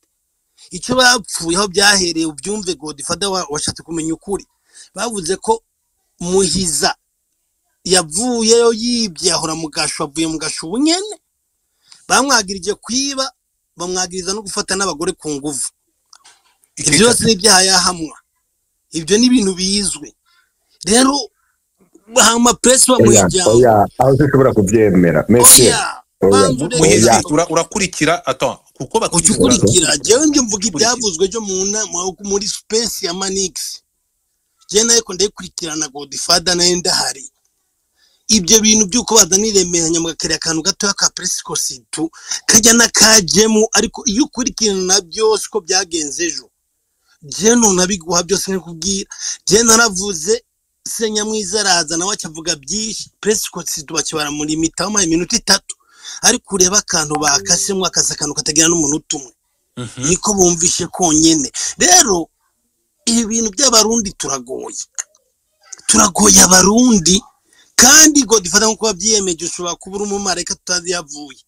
Icyo bapfuye aho byahereye ubyumve, Godfather, washatse kumenya ukuri. Bavuze ko Muhiza yavuyeyo yibye, ahora mu gasho, avuye mu gasho ubu nyene bamwagirije kwiba, bamwagiriza no gufata n'abagore ku nguvu. Ibyo byose ni ibyaha yahamwa, ibyo ni ibintu bizwi. Rero hama press bamuha Oya. ijambo. Oya, aho sinshobora kubyemera, monsieur. Oya. Oya. Banza ureke. Muhizi. Oya. Urakurikira, attends, kuko Uca bakurikira. ukurikira, jewe njye mvuga Ukurikira. ibyavuzwe byo mu nama muri space ya Manix, jewe nayo ko ndayikurikirana, Godfather, nayo ndahari. Ibyo bintu by'uko bazana iremeranya mugakerera akantu gatoya ka presikositu kajya n'akajemo, ariko iyo ukurikirana byose uko byagenze ejo, jewe ntunabiguha byose nkikubwira. Jewe naravuze, Senyamwiza araza nawe acavuga byinshi, presikositu baca baramulimita, bamuhaye iminota 3, ariko ureba akantu bakasemo, akasa akantu katagira n'umunota umwe. Niko bumvishe konyene. Rero ibi bintu by'abarundi turagoye, turagoye abarundi. Kandi Godfather, nkuko wabyiyemeje, ushobora kuba uri umumarayika tutazi yavuye,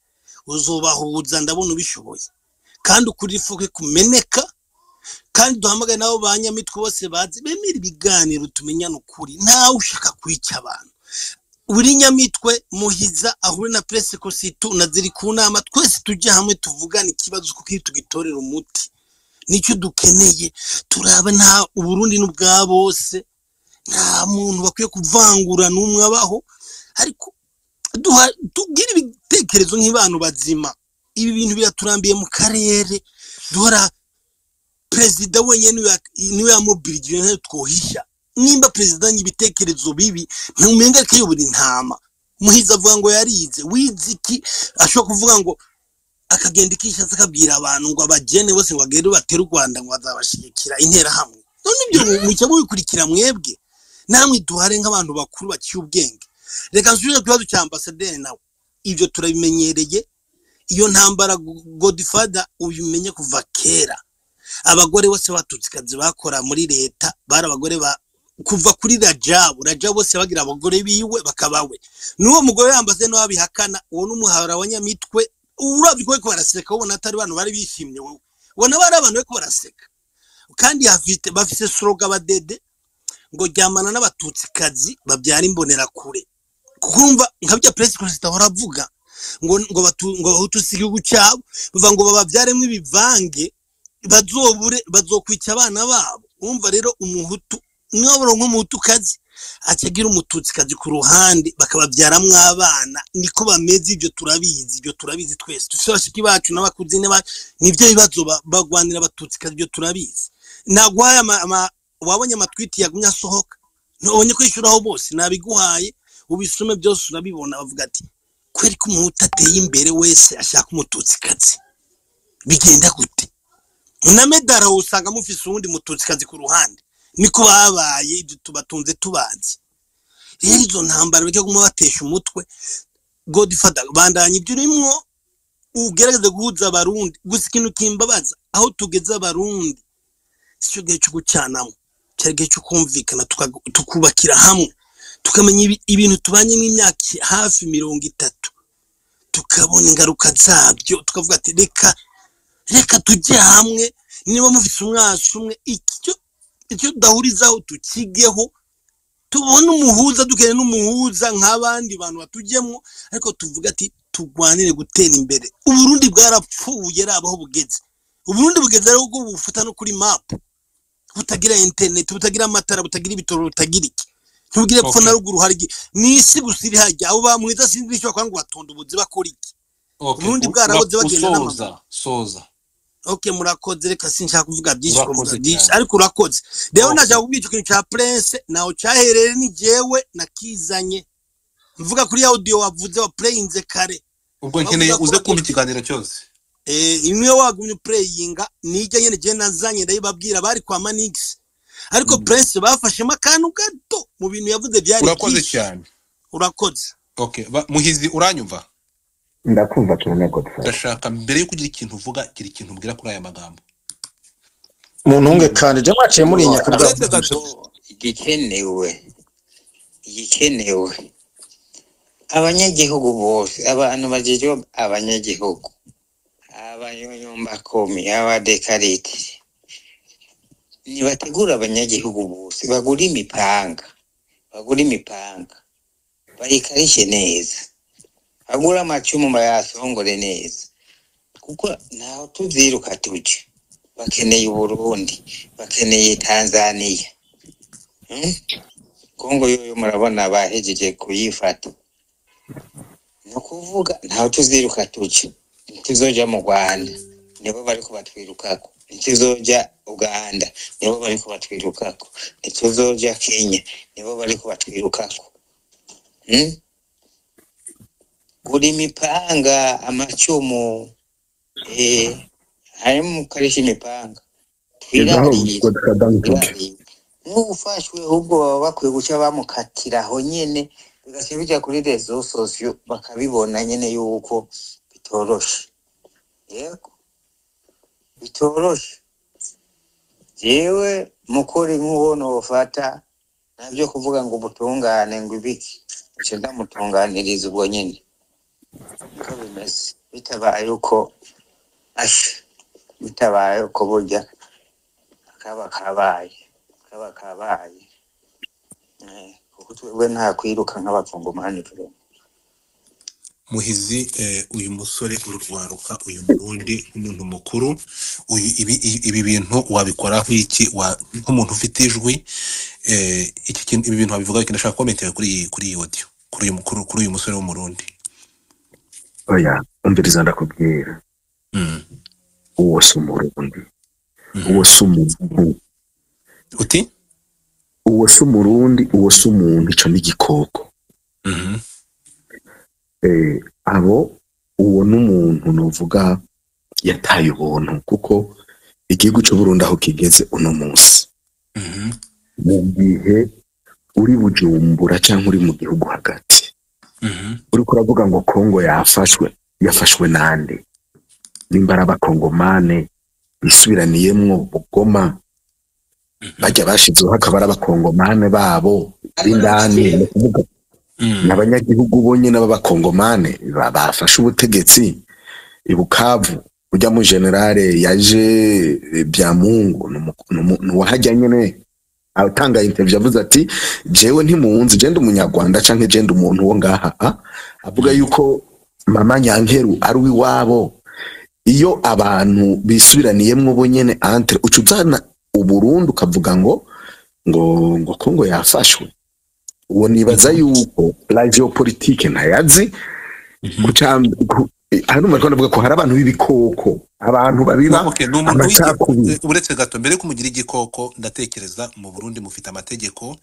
uzobahuza, ndabona ubishoboye, kandi ukuri ifuke kumeneka, kandi duhamagaye n'abo banyamitwe bose bazi bemera ibiganiro, tumenyane ukuri. Ntawe ushaka kwica abantu. Buri Nyamitwe, Muhiza ahure na Presse Kositu na ziri ku nama, twese tujye hamwe tuvugane ikibazo kuko iyo tugitorera umuti nicyo dukeneye. Turaba nta Uburundi n'ubwa bose, nta muntu bakwiye kuvangura n'umwe abaho, ariko tubwire ibitekerezo nk'abantu bazima. Ibi bintu biraturambiye mu karere, duhora perezida wenyine niwe yamubirigije, ntayo twohisha. Nimba perezida ibitekerezo bibi ntumenga akayobora intama. Muhiza avuga ngo yarize, wize iki? Ashobora kuvuga ngo akagenda ikishatse akabwira abantu ngo abagene bose ngo bagende batere u Rwanda ngo bazabashigikira interahamwe. None ibyo mucya mubikurikira mwebwe, namwe duhare nk'abantu bakuru baciye ubwenge. Reka nsubire ku kibazo cya ambasaderi nawe, ibyo turabimenyereye. Iyo ntambara Godfather ubimenye kuva kera, abagore bose batutsikazi bakora muri leta bari abagore ba kuva kuri Rajabu. Rajabu bose bagira abagore biwe bakabawe n'uwo mugore yambaze nawe abihakana, uwo n'umuhara wa Nyamitwe. Uravye ko baraseka, ubona atari bantu bari bishimye, wowe ubona bari abantu bariko baraseka. Kandi bafise slogan badede ngo ryamana n'abatutsikazi babyara imbonerakure. Kuko urumva nka bya Press Christ ahora avuga ngo ngo ngo abahutu si igihugu cyabo, bavuga ngo bababyaremwo ibivange bazobure bazokwica abana babo. Urumva rero umuhutu niba baronka umuhutukazi acagira umututsikazi ku ruhande bakababyaramwo abana, niko bameze. Ibyo turabizi, ibyo turabizi twese, dufite bashiki bacu n'abakuzine bacu, nibyo bibazo bagwanira abatutsikazi, ibyo turabizi. Naguhaye wabonye amatwiti yagumye asohoka, ntubonye kwishyuraho bose, nabiguhaye ubisume byose urabibona. Bavuga ati kweri ko umuhutu ateye imbere wese ashaka umututsikazi, bigenda gute? Na Medara usanga mufise uwundi mututsikazi ku ruhande, niko babaye. Ibyo tubatunze tubazi. Rero izo ntambara bareke kuguma batesha umutwe. Godfather, bandanya ibyo urimwo, ugerageze guhuza abarundi. Gusa ikintu kimbabaza, aho tugeze abarundi sicyo gihe cyo gucanamo, cyari igihe cyo kumvikana, tukubakira hamwe, tukamenya ibintu tubanye nk'imyaka hafi 30, tukabona ingaruka zabyo, tukavuga ati reka reka tujye hamwe. Niba mufite umwasi umwe, icyo tudahurizaho tukigeho, tubone umuhuza, dukeneye n'umuhuza nk'abandi bantu batujyemo, ariko tuvuga ati turwanire gutera imbere. Uburundi bwarapfuye, rabaho bugeze. Uburundi bugeze rero ubwo bufata no kuri map, butagira internet, butagira amatara, butagira ibitoro, butagira iki, ntubwire pfo na ruguru hari ni isi gusa iri hajya. Abo bamwiza sinzi icyo bakora ngo batonda ubuzi bakora iki. Uburundi bwaraboze bagenda n'amaguru. Soza. Okay, murakoze. Reka sinshaka kuvuga byinshi, kuvuga byinshi, ariko urakoze. Rero nashaka kubwira ikintu cya Prince naho cyaherere ni jewe nakizanye mvuga kuri audio wavuze wa playinze kare. Ubwo nkeneye uze kumva ikiganiro cyose. Imwe wagumye playinga nijya nyene je nazanye ndayibabwira bari kwa Manix, ariko Prince bafashemo akantu gato mu bintu yavuze byari. Urakoze cyane. Urakoze. Okay, Muhizi uranyumva? Ndakumva cyane Godfather. Ndashaka mbere yo kugira ikintu uvuga, gira ikintu ubwira kuri aya magambo. Muntu unge kandi je mwaciye muri nyakubwa. Igikenewe abanyagihugu bose, abantu bajeje abanyagihugu, abanyumbakomi, abadekarite, nibategura abanyagihugu bose bagura imipanga, bayikarishe neza, bagura amacumu bayasongore neza, kuko ntaho tuvyiruka tuje. Bakeneye Uburundi, bakeneye Tanzania, Kongo yoyo murabona bahejeje kuyifata. No kuvuga ntaho tuziruka tuje, ntituzoja mu Rwanda nibo bariko batwirukako, ntituzoja Uganda nibo bariko batwirukako, ntituzoja Kenya nibo bariko batwirukako. Gura imipanga, amacumu, harimo mukarisha imipanga, twirarire. N'ufashwe ahubwo baba bakwiye guca bamukatira aho nyene, bigaca bija kuri rezo sosiyo bakabibona nyene yuko bitoroshe. Yego, bitoroshe. Jewe mukuri nk'uwo nofata navyo kuvuga ngo ubutungane ngo ibiki, nce ndamutunganiriza ubwo nyene niko bimeze. Bitabaye uko asha, bitabaye uko burya kaba kabaye, kaba kabaye. Kuko twebwe nta kwiruka nk'abakongomani turimo. Muhizi, uyu musore ururwaruka, uyu Murundi nk'umuntu mukuru, uyu ibi bintu wabikoraho iki nk'umuntu ufite ijwi, iki kintu, ibi bintu wabivuga iki? Ndashaka comment yawe kuri iyi audio, kuri uyu mukuru, kuri uyu musore w'Umurundi. Oya, umviriza ndakubwira. Uwo si Umurundi, uwo si umuntu. Uti? Uwo si Umurundi, uwo si umuntu, ico ni igikoko. Abo uwo n'umuntu novuga yataye ubuntu, kuko igihugu c'Uburundi aho kigeze uno munsi, mu gihe uri Bujumbura canke uri mu gihugu hagati, uriko uravuga ngo Kongo yafashwe, yafashwe nande? Nimba ari abakongomane bisubiraniyemwo Bugoma, bajya bashizeho akaba ari abakongomane babo b'indani, ni ukuvuga n'abanyagihugu bonyene b'abakongomane bafashe ubutegetsi i Bukavu. Ujya mu generale yaje Byamungu nuwahajya nyene atanga interview avuze ati jewe ntimunzi, je ndi umunyarwanda canke je ndi umuntu wo ngaha, avuga yuko mama Nyankeru ari uwiwabo. Iyo abantu bisubiraniyemwo bonyene entre, uca uzana Uburundi ukavuga ngo Kongo yafashwe. Uwo nibaza yuko la géopolitique ntayazi. Hano mariko ndavuga ko hari abantu b'ibikoko, abantu babiba Okay, ni umuntu amacakubiri. Uretse gato, mbere yo kumugira igikoko, ndatekereza mu Burundi mufite amategeko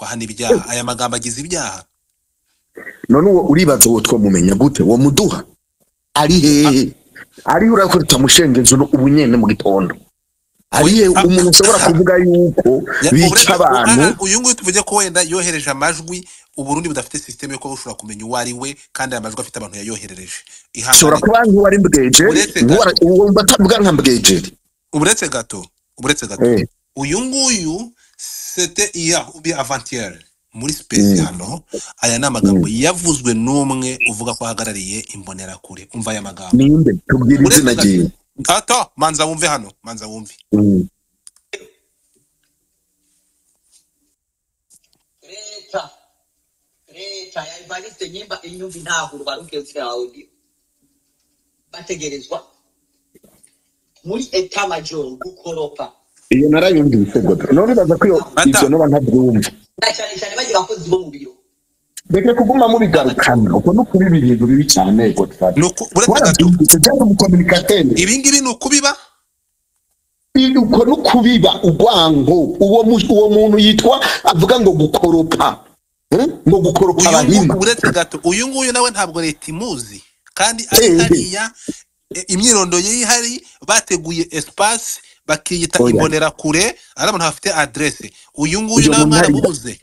ahana ibyaha. Aya magambo agize ibyaha. None uwo uribaza uwo twamumenya gute? Uwo muduha ari hehe? Ariho urakora tutamushengeza ubu nyene mu gitondo, ari he umuntu ashobora kuvuga yuko bica abantu? Aha, uyu nguyu tuvuge ko wenda yohereje amajwi, Uburundi budafite système yo kuba bushobora kumenya uwo ari we, kandi aya majwi afite abantu yayoherereje. Ashobora Ihangane. kuba nk'uwari Mbwejeri. Uretse gato. Uwo batavuga nka Mbwejeri. Uretse gato, uretse gato. Uyu nguyu c'était hier ou bien avant-hier muri space hano. Aya ni amagambo yavuzwe n'umwe uvuga ko ahagarariye Imbonerakure. Umva aya magambo. Ninde? Tubwire Uretse izina gato. ryiwe. Ato, manza wumve hano, manza wumve. Leta ya Evariste nyimba inyumva intahuro barubwiye ziriya audio, bategerezwa muri état major gukoropa. Iyo narayumvise godo. None uraza ko iyo Ata. ivyo noba ntabyumva? Na cyane cyane bagira abakozi bo mu biro. Reka kuguma mubigarukana, uko no kubiba ibintu bibi cyane, Godfather. Nuko uretse gato. Warabyumvise cyangwa umucommunicateur? Ibi ngibi ni ukubiba. Uko no kubiba urwango. Uwo muntu yitwa avuga ngo gukoropa, Ngo gukoropa Uyu abahima. Uretse gato, uyu nguyu nawe ntabwo leta imuzi kandi ari hariya, imyirondoro ye ihari, bateguye espace bakiyita Oya. Imbonerakure, ari abantu bafite adresse. Uyu nguyu Uyo nawe muntu hari mwaramubuze?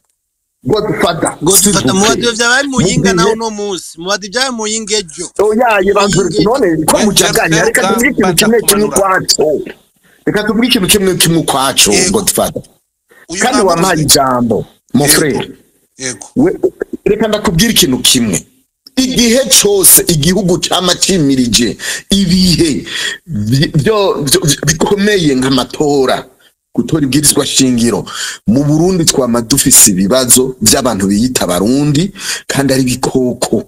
Godfather, s'il Godfather, vous mu plaît. badiyo vyabaye Mu Muyinga naho gihe uno munsi, mu badiyo vyabaye Muyinga ejo. Oyaye, bantu. Muyinga ejo. None ko We mujaganya, reka seruka tuvuge ikintu mbanza kimwe kimwe kumanura. ukwaco. Reka tuvuge ikintu kimwe kimwe ukwaco. Yego. Godfather, Uyu kandi wampaye mwamubuze? ijambo, mon Yego. frère. Yego. We, reka ndakubwira ikintu kimwe: igihe cose igihugu cama cimirije ibihe bikomeye nk'amatora, gutora ibwirizwa shingiro mu Burundi, twama dufise ibibazo by'abantu biyita Abarundi kandi ari bikoko.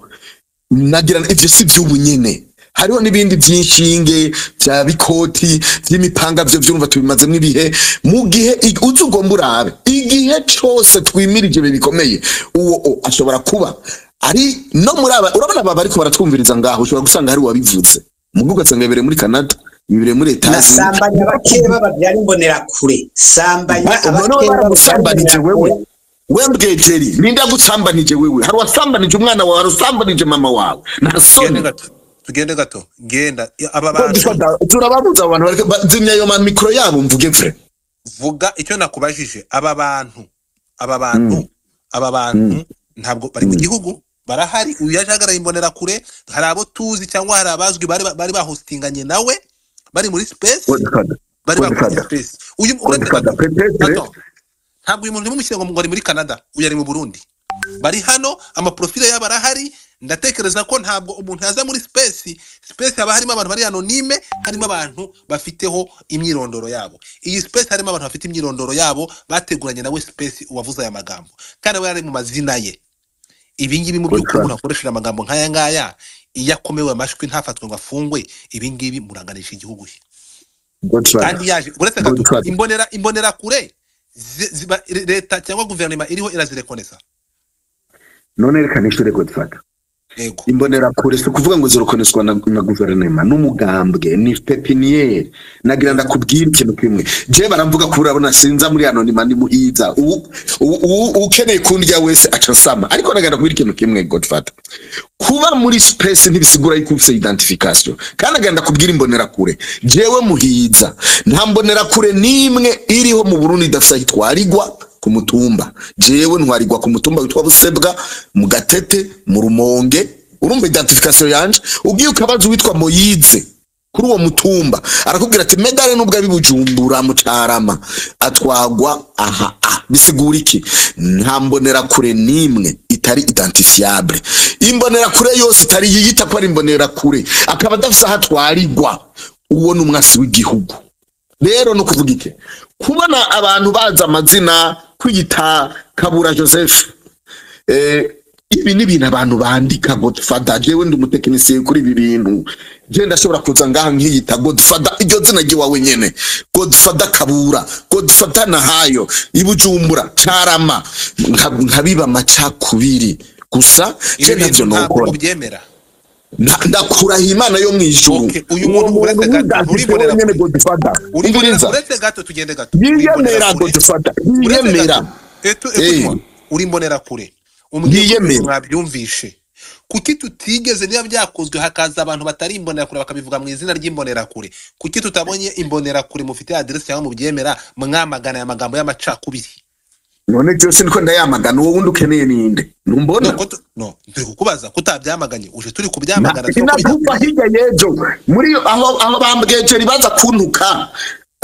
Nagira ivyo si vy'ubu nyene, hariho n'ibindi by'inshinge bya bikoti by'imipanga, byo vyumva tubimazemo ibihe. Mu gihe uzi ugomba urabe igihe cose twimirije ibihe bikomeye, uwo ashobora kuba ari no muri aba. Urabona aba bariko baratwumviriza ngaho, ushobora gusanga hari uwabivuze mugo, ugasanga bibereye muri Canada, bibereye muri Etazi. Nasambanya abakeba babyara Imbonerakure, sambanya None abakeba babyara baragusambanije wewe? Imbonerakure. We Mbwejeri, ninde agusambanije wewe? Hari uwasambanije umwana wawe? Hari usambanije mama wawe? Nta Tugende soni. gato, tugende gato, genda. Aba bantu Godfather, turababuza abo bantu, zimya ayo mamikro yabo mvuge vrai. Vuga icyo nakubajije. Aba bantu aba bantu ntabwo bari mu gihugu, barahari. Uyu yaje ahagarara Imbonerakure, hari abo tuzi cyangwa hari abazwi bari bahostinganye nawe, bari muri space, Godfather, bari bakoze Godfather, space. Uyu, uretse Godfather, gato. peut-être Gato, ntabwo uyu muntu ntimumushyire ngo ari muri Canada, uyu ari mu Burundi. Bari hano, amaprofile yabo arahari. Ndatekereza ko ntabwo umuntu yaza muri space haba harimo abantu bari anonyme, harimo abantu bafiteho imyirondoro yabo. Iyi space harimo abantu bafite imyirondoro yabo bateguranye nawe space uwavuze aya magambo, kandi we yari mu mazina ye. Ibi ngibi mu by'ukuri umuntu Godfather. akoresheje amagambo nk'aya ngaya, iyo akomewe amashwi ntafatwe ngo afungwe, ibi ngibi muranganisha igihugu cye. Godfather. Kandi yaje uretse gato Godfather. imbonera kure leta cyangwa guverinoma iriho irazirekonesa. None reka nishure Godfather. Yego. Imbonerakure si ukuvuga ngo zirokoneswa na guverinoma n'umugambwe, ni pepiniere. Nagira ndakubwira ikintu kimwe, je baramvuga ko urabona sinza muri anonyma ni muhiza, ukeneye kundya wese aca nsama. Ariko nagira ndakubwira ikintu kimwe Godfather, kuba muri space ntibisigura yuko ufise identification. Kandi nagira ndakubwira imbonerakure, jewe muhiza nta mbonerakure n'imwe iriho mu Burundi idafise aho itwarigwa ku mutumba. Jewe ntwarigwa ku mutumba witwa Busebwa mu Gatete mu Rumonge. Urumva identification yanje, ugiye ukabaza uwitwa Moyize kuri uwo mutumba arakubwira ati medale nubwo ari Bujumbura mu Carama atwagwa aha. Bisigura iki? Nta mbonerakure n'imwe itari identifiable. Imbonerakure yose itari yiyita ko ari imbonerakure akaba adafise aho atwarigwa, uwo ni umwasi w'igihugu. Rero no kuvuga iki, kubona abantu baza amazina kwiyita Kabura Joseph, ibi ni ibintu abantu bandika Godfather. Jewe ndi umutekinisiye kuri ibi bintu, je ndashobora kuza ngaha nkiyita Godfather, iryo zina ryiwawe nyene, Godfather Kabura, Godfather Nahayo, Ibujumbura Carama, nkabiba amacakubiri gusa. Je Ibi ntavyo bintu ntabwo nokora. mubyemera. Ndakuraha Imana yo mwijuru. Okay, uyu Uwo muntu uretse muntu gato widantite uri wenyene imbonerakure, Godfather, uri imbonera, umviriza, uretse gato tugende gato, uri yiyemera imbonerakure, Godfather, uretse yiyemera, gato etu eh écoute-moi, uri imbonerakure, umbwiye ko ibintu yiyemera. mwabyumvishe. Kuki tutigeze, niba byakozwe hakaza abantu batari imbonerakure bakabivuga mu izina ry'imbonerakure, kuki tutabonye imbonerakure mufite aderesi cyangwa mubyemera mwamagana aya magambo y'amacakubiri? None byose niko ndayamagana, uwo wundi ukeneye ninde? No, Ntumbona? no, turi kukubaza kutabyamaganye, uje turi kubyamagana turiko Sinakumva bidakwiye. hirya y'ejo muri aho bambwejeri baza kuntuka,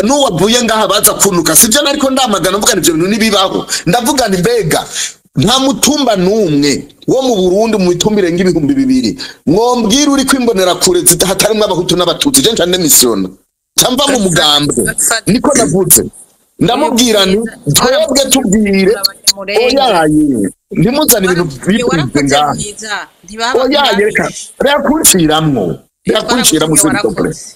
n'uwavuye ngaha baza kuntuka, sibyo nariko ndamagana mvuga ibyo bintu ntibibaho. Ndavuga nti mbega nta mutumba n'umwe wo mu Burundi mu mitumba irenga 2000 mwombwira uri kwimbonera kure hatarimwo abahutu n'abatutsi, je nca ndemisiyona nca mva mu mugambwe. Godfather, Niko navuze, uyu ndamubwira nti muhiza twebwe twaramutumye tubwire, abanyamurenge, oyaye ntimuzane ibintu waramutumye, bikunze warakoze ngaha, muhiza, ntibaba oyaye reka ntibabishe, reka kunshiramwo, reka kunshiramwo twaragutumye s'il te plaît, warakoze.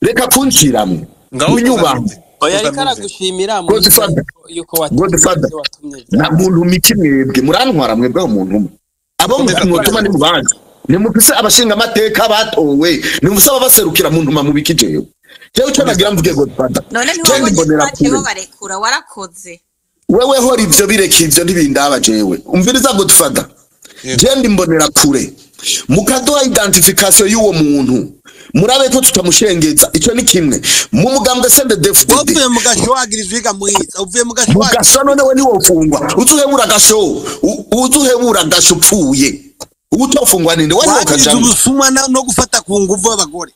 reka kunshiramwo Ngaho tuza unyubaha. numve, Oya tuza ariko numve. aragushimira muhiza Godfather, yuko watumye Godfather, ibyo watumye na byanze. muntu miki mwebwe murantwara mwebwe aho muntu umwe abo Komeza, mwotuma komeza. ni mubanza nimufise abashinga amateka batowe, nimufise ababaserukira mu ntuma mubiki. Jewe ico Komeza, nagira mvuge komeza. Godfather, None je ndi ntiwabonye ko mbonera baciye kure. babarekura, warakoze. Wewe hora ivyo bireka, ivyo ntibindaba jewe. Umviriza Godfather, Yego. je ndi mbonera kure, mukaduha identification y'uwo muntu murabe ko tutamushengeza. Ico ni kimwe mu mugambwe CNDD-FDD. Uvuye mu gasho wagirizwa iga muhiza, uvuye mu gasho Mu wagirizwa. gasho none we niwofungwa, uzuhebura agasho, uzuhebura agasho upfuye, utofungwa ninde? Wari Wagirizwa wokajamwo ubusuma no gufata ku nguvu abagore.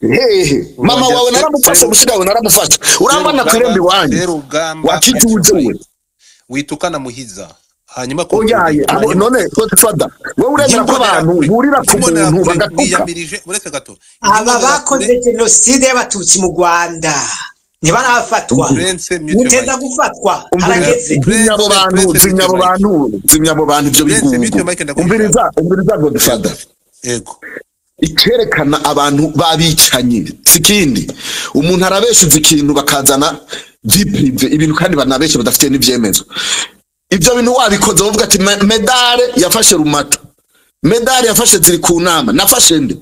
hehe? Mama Urongera wawe naramufashe, mushika wawe naramufashe, urambona kwiremba Serugamba, iwanyu Serugamba, wakijuje we. witukana muhiza, hanyuma Oyaye concluding, abo hanyuma none Godfather, wowe uremera ko abantu nk'imbonerakure, burira ku muntu nk'imbonerakure bagatuka? mwiyamirije, uretse gato, Aba nk'imbonerakure. bakoze jenoside y'abatutsi mu Rwanda ntibarafatwa, Prince mute your muteza mic. gufatwa, Umviriza, harageze. zimya abo Prince, bantu, Prince mute zimya your abo mic. bantu, zimya abo bantu ivyo Prince mute bigugu. your mic, ndaguha Umviriza, ijambo. umviriza Yego, Godfather, yego. ikerekana abantu babicanyi sikindi, umuntu arabeshuza ikintu bakazana viprive ibintu kandi banabeshe badafite n'ivyemezo. Ivyo bintu wabikoze bavuga ati medale yafashe rumata, medale yafashe ziri ku nama, nafashe nde?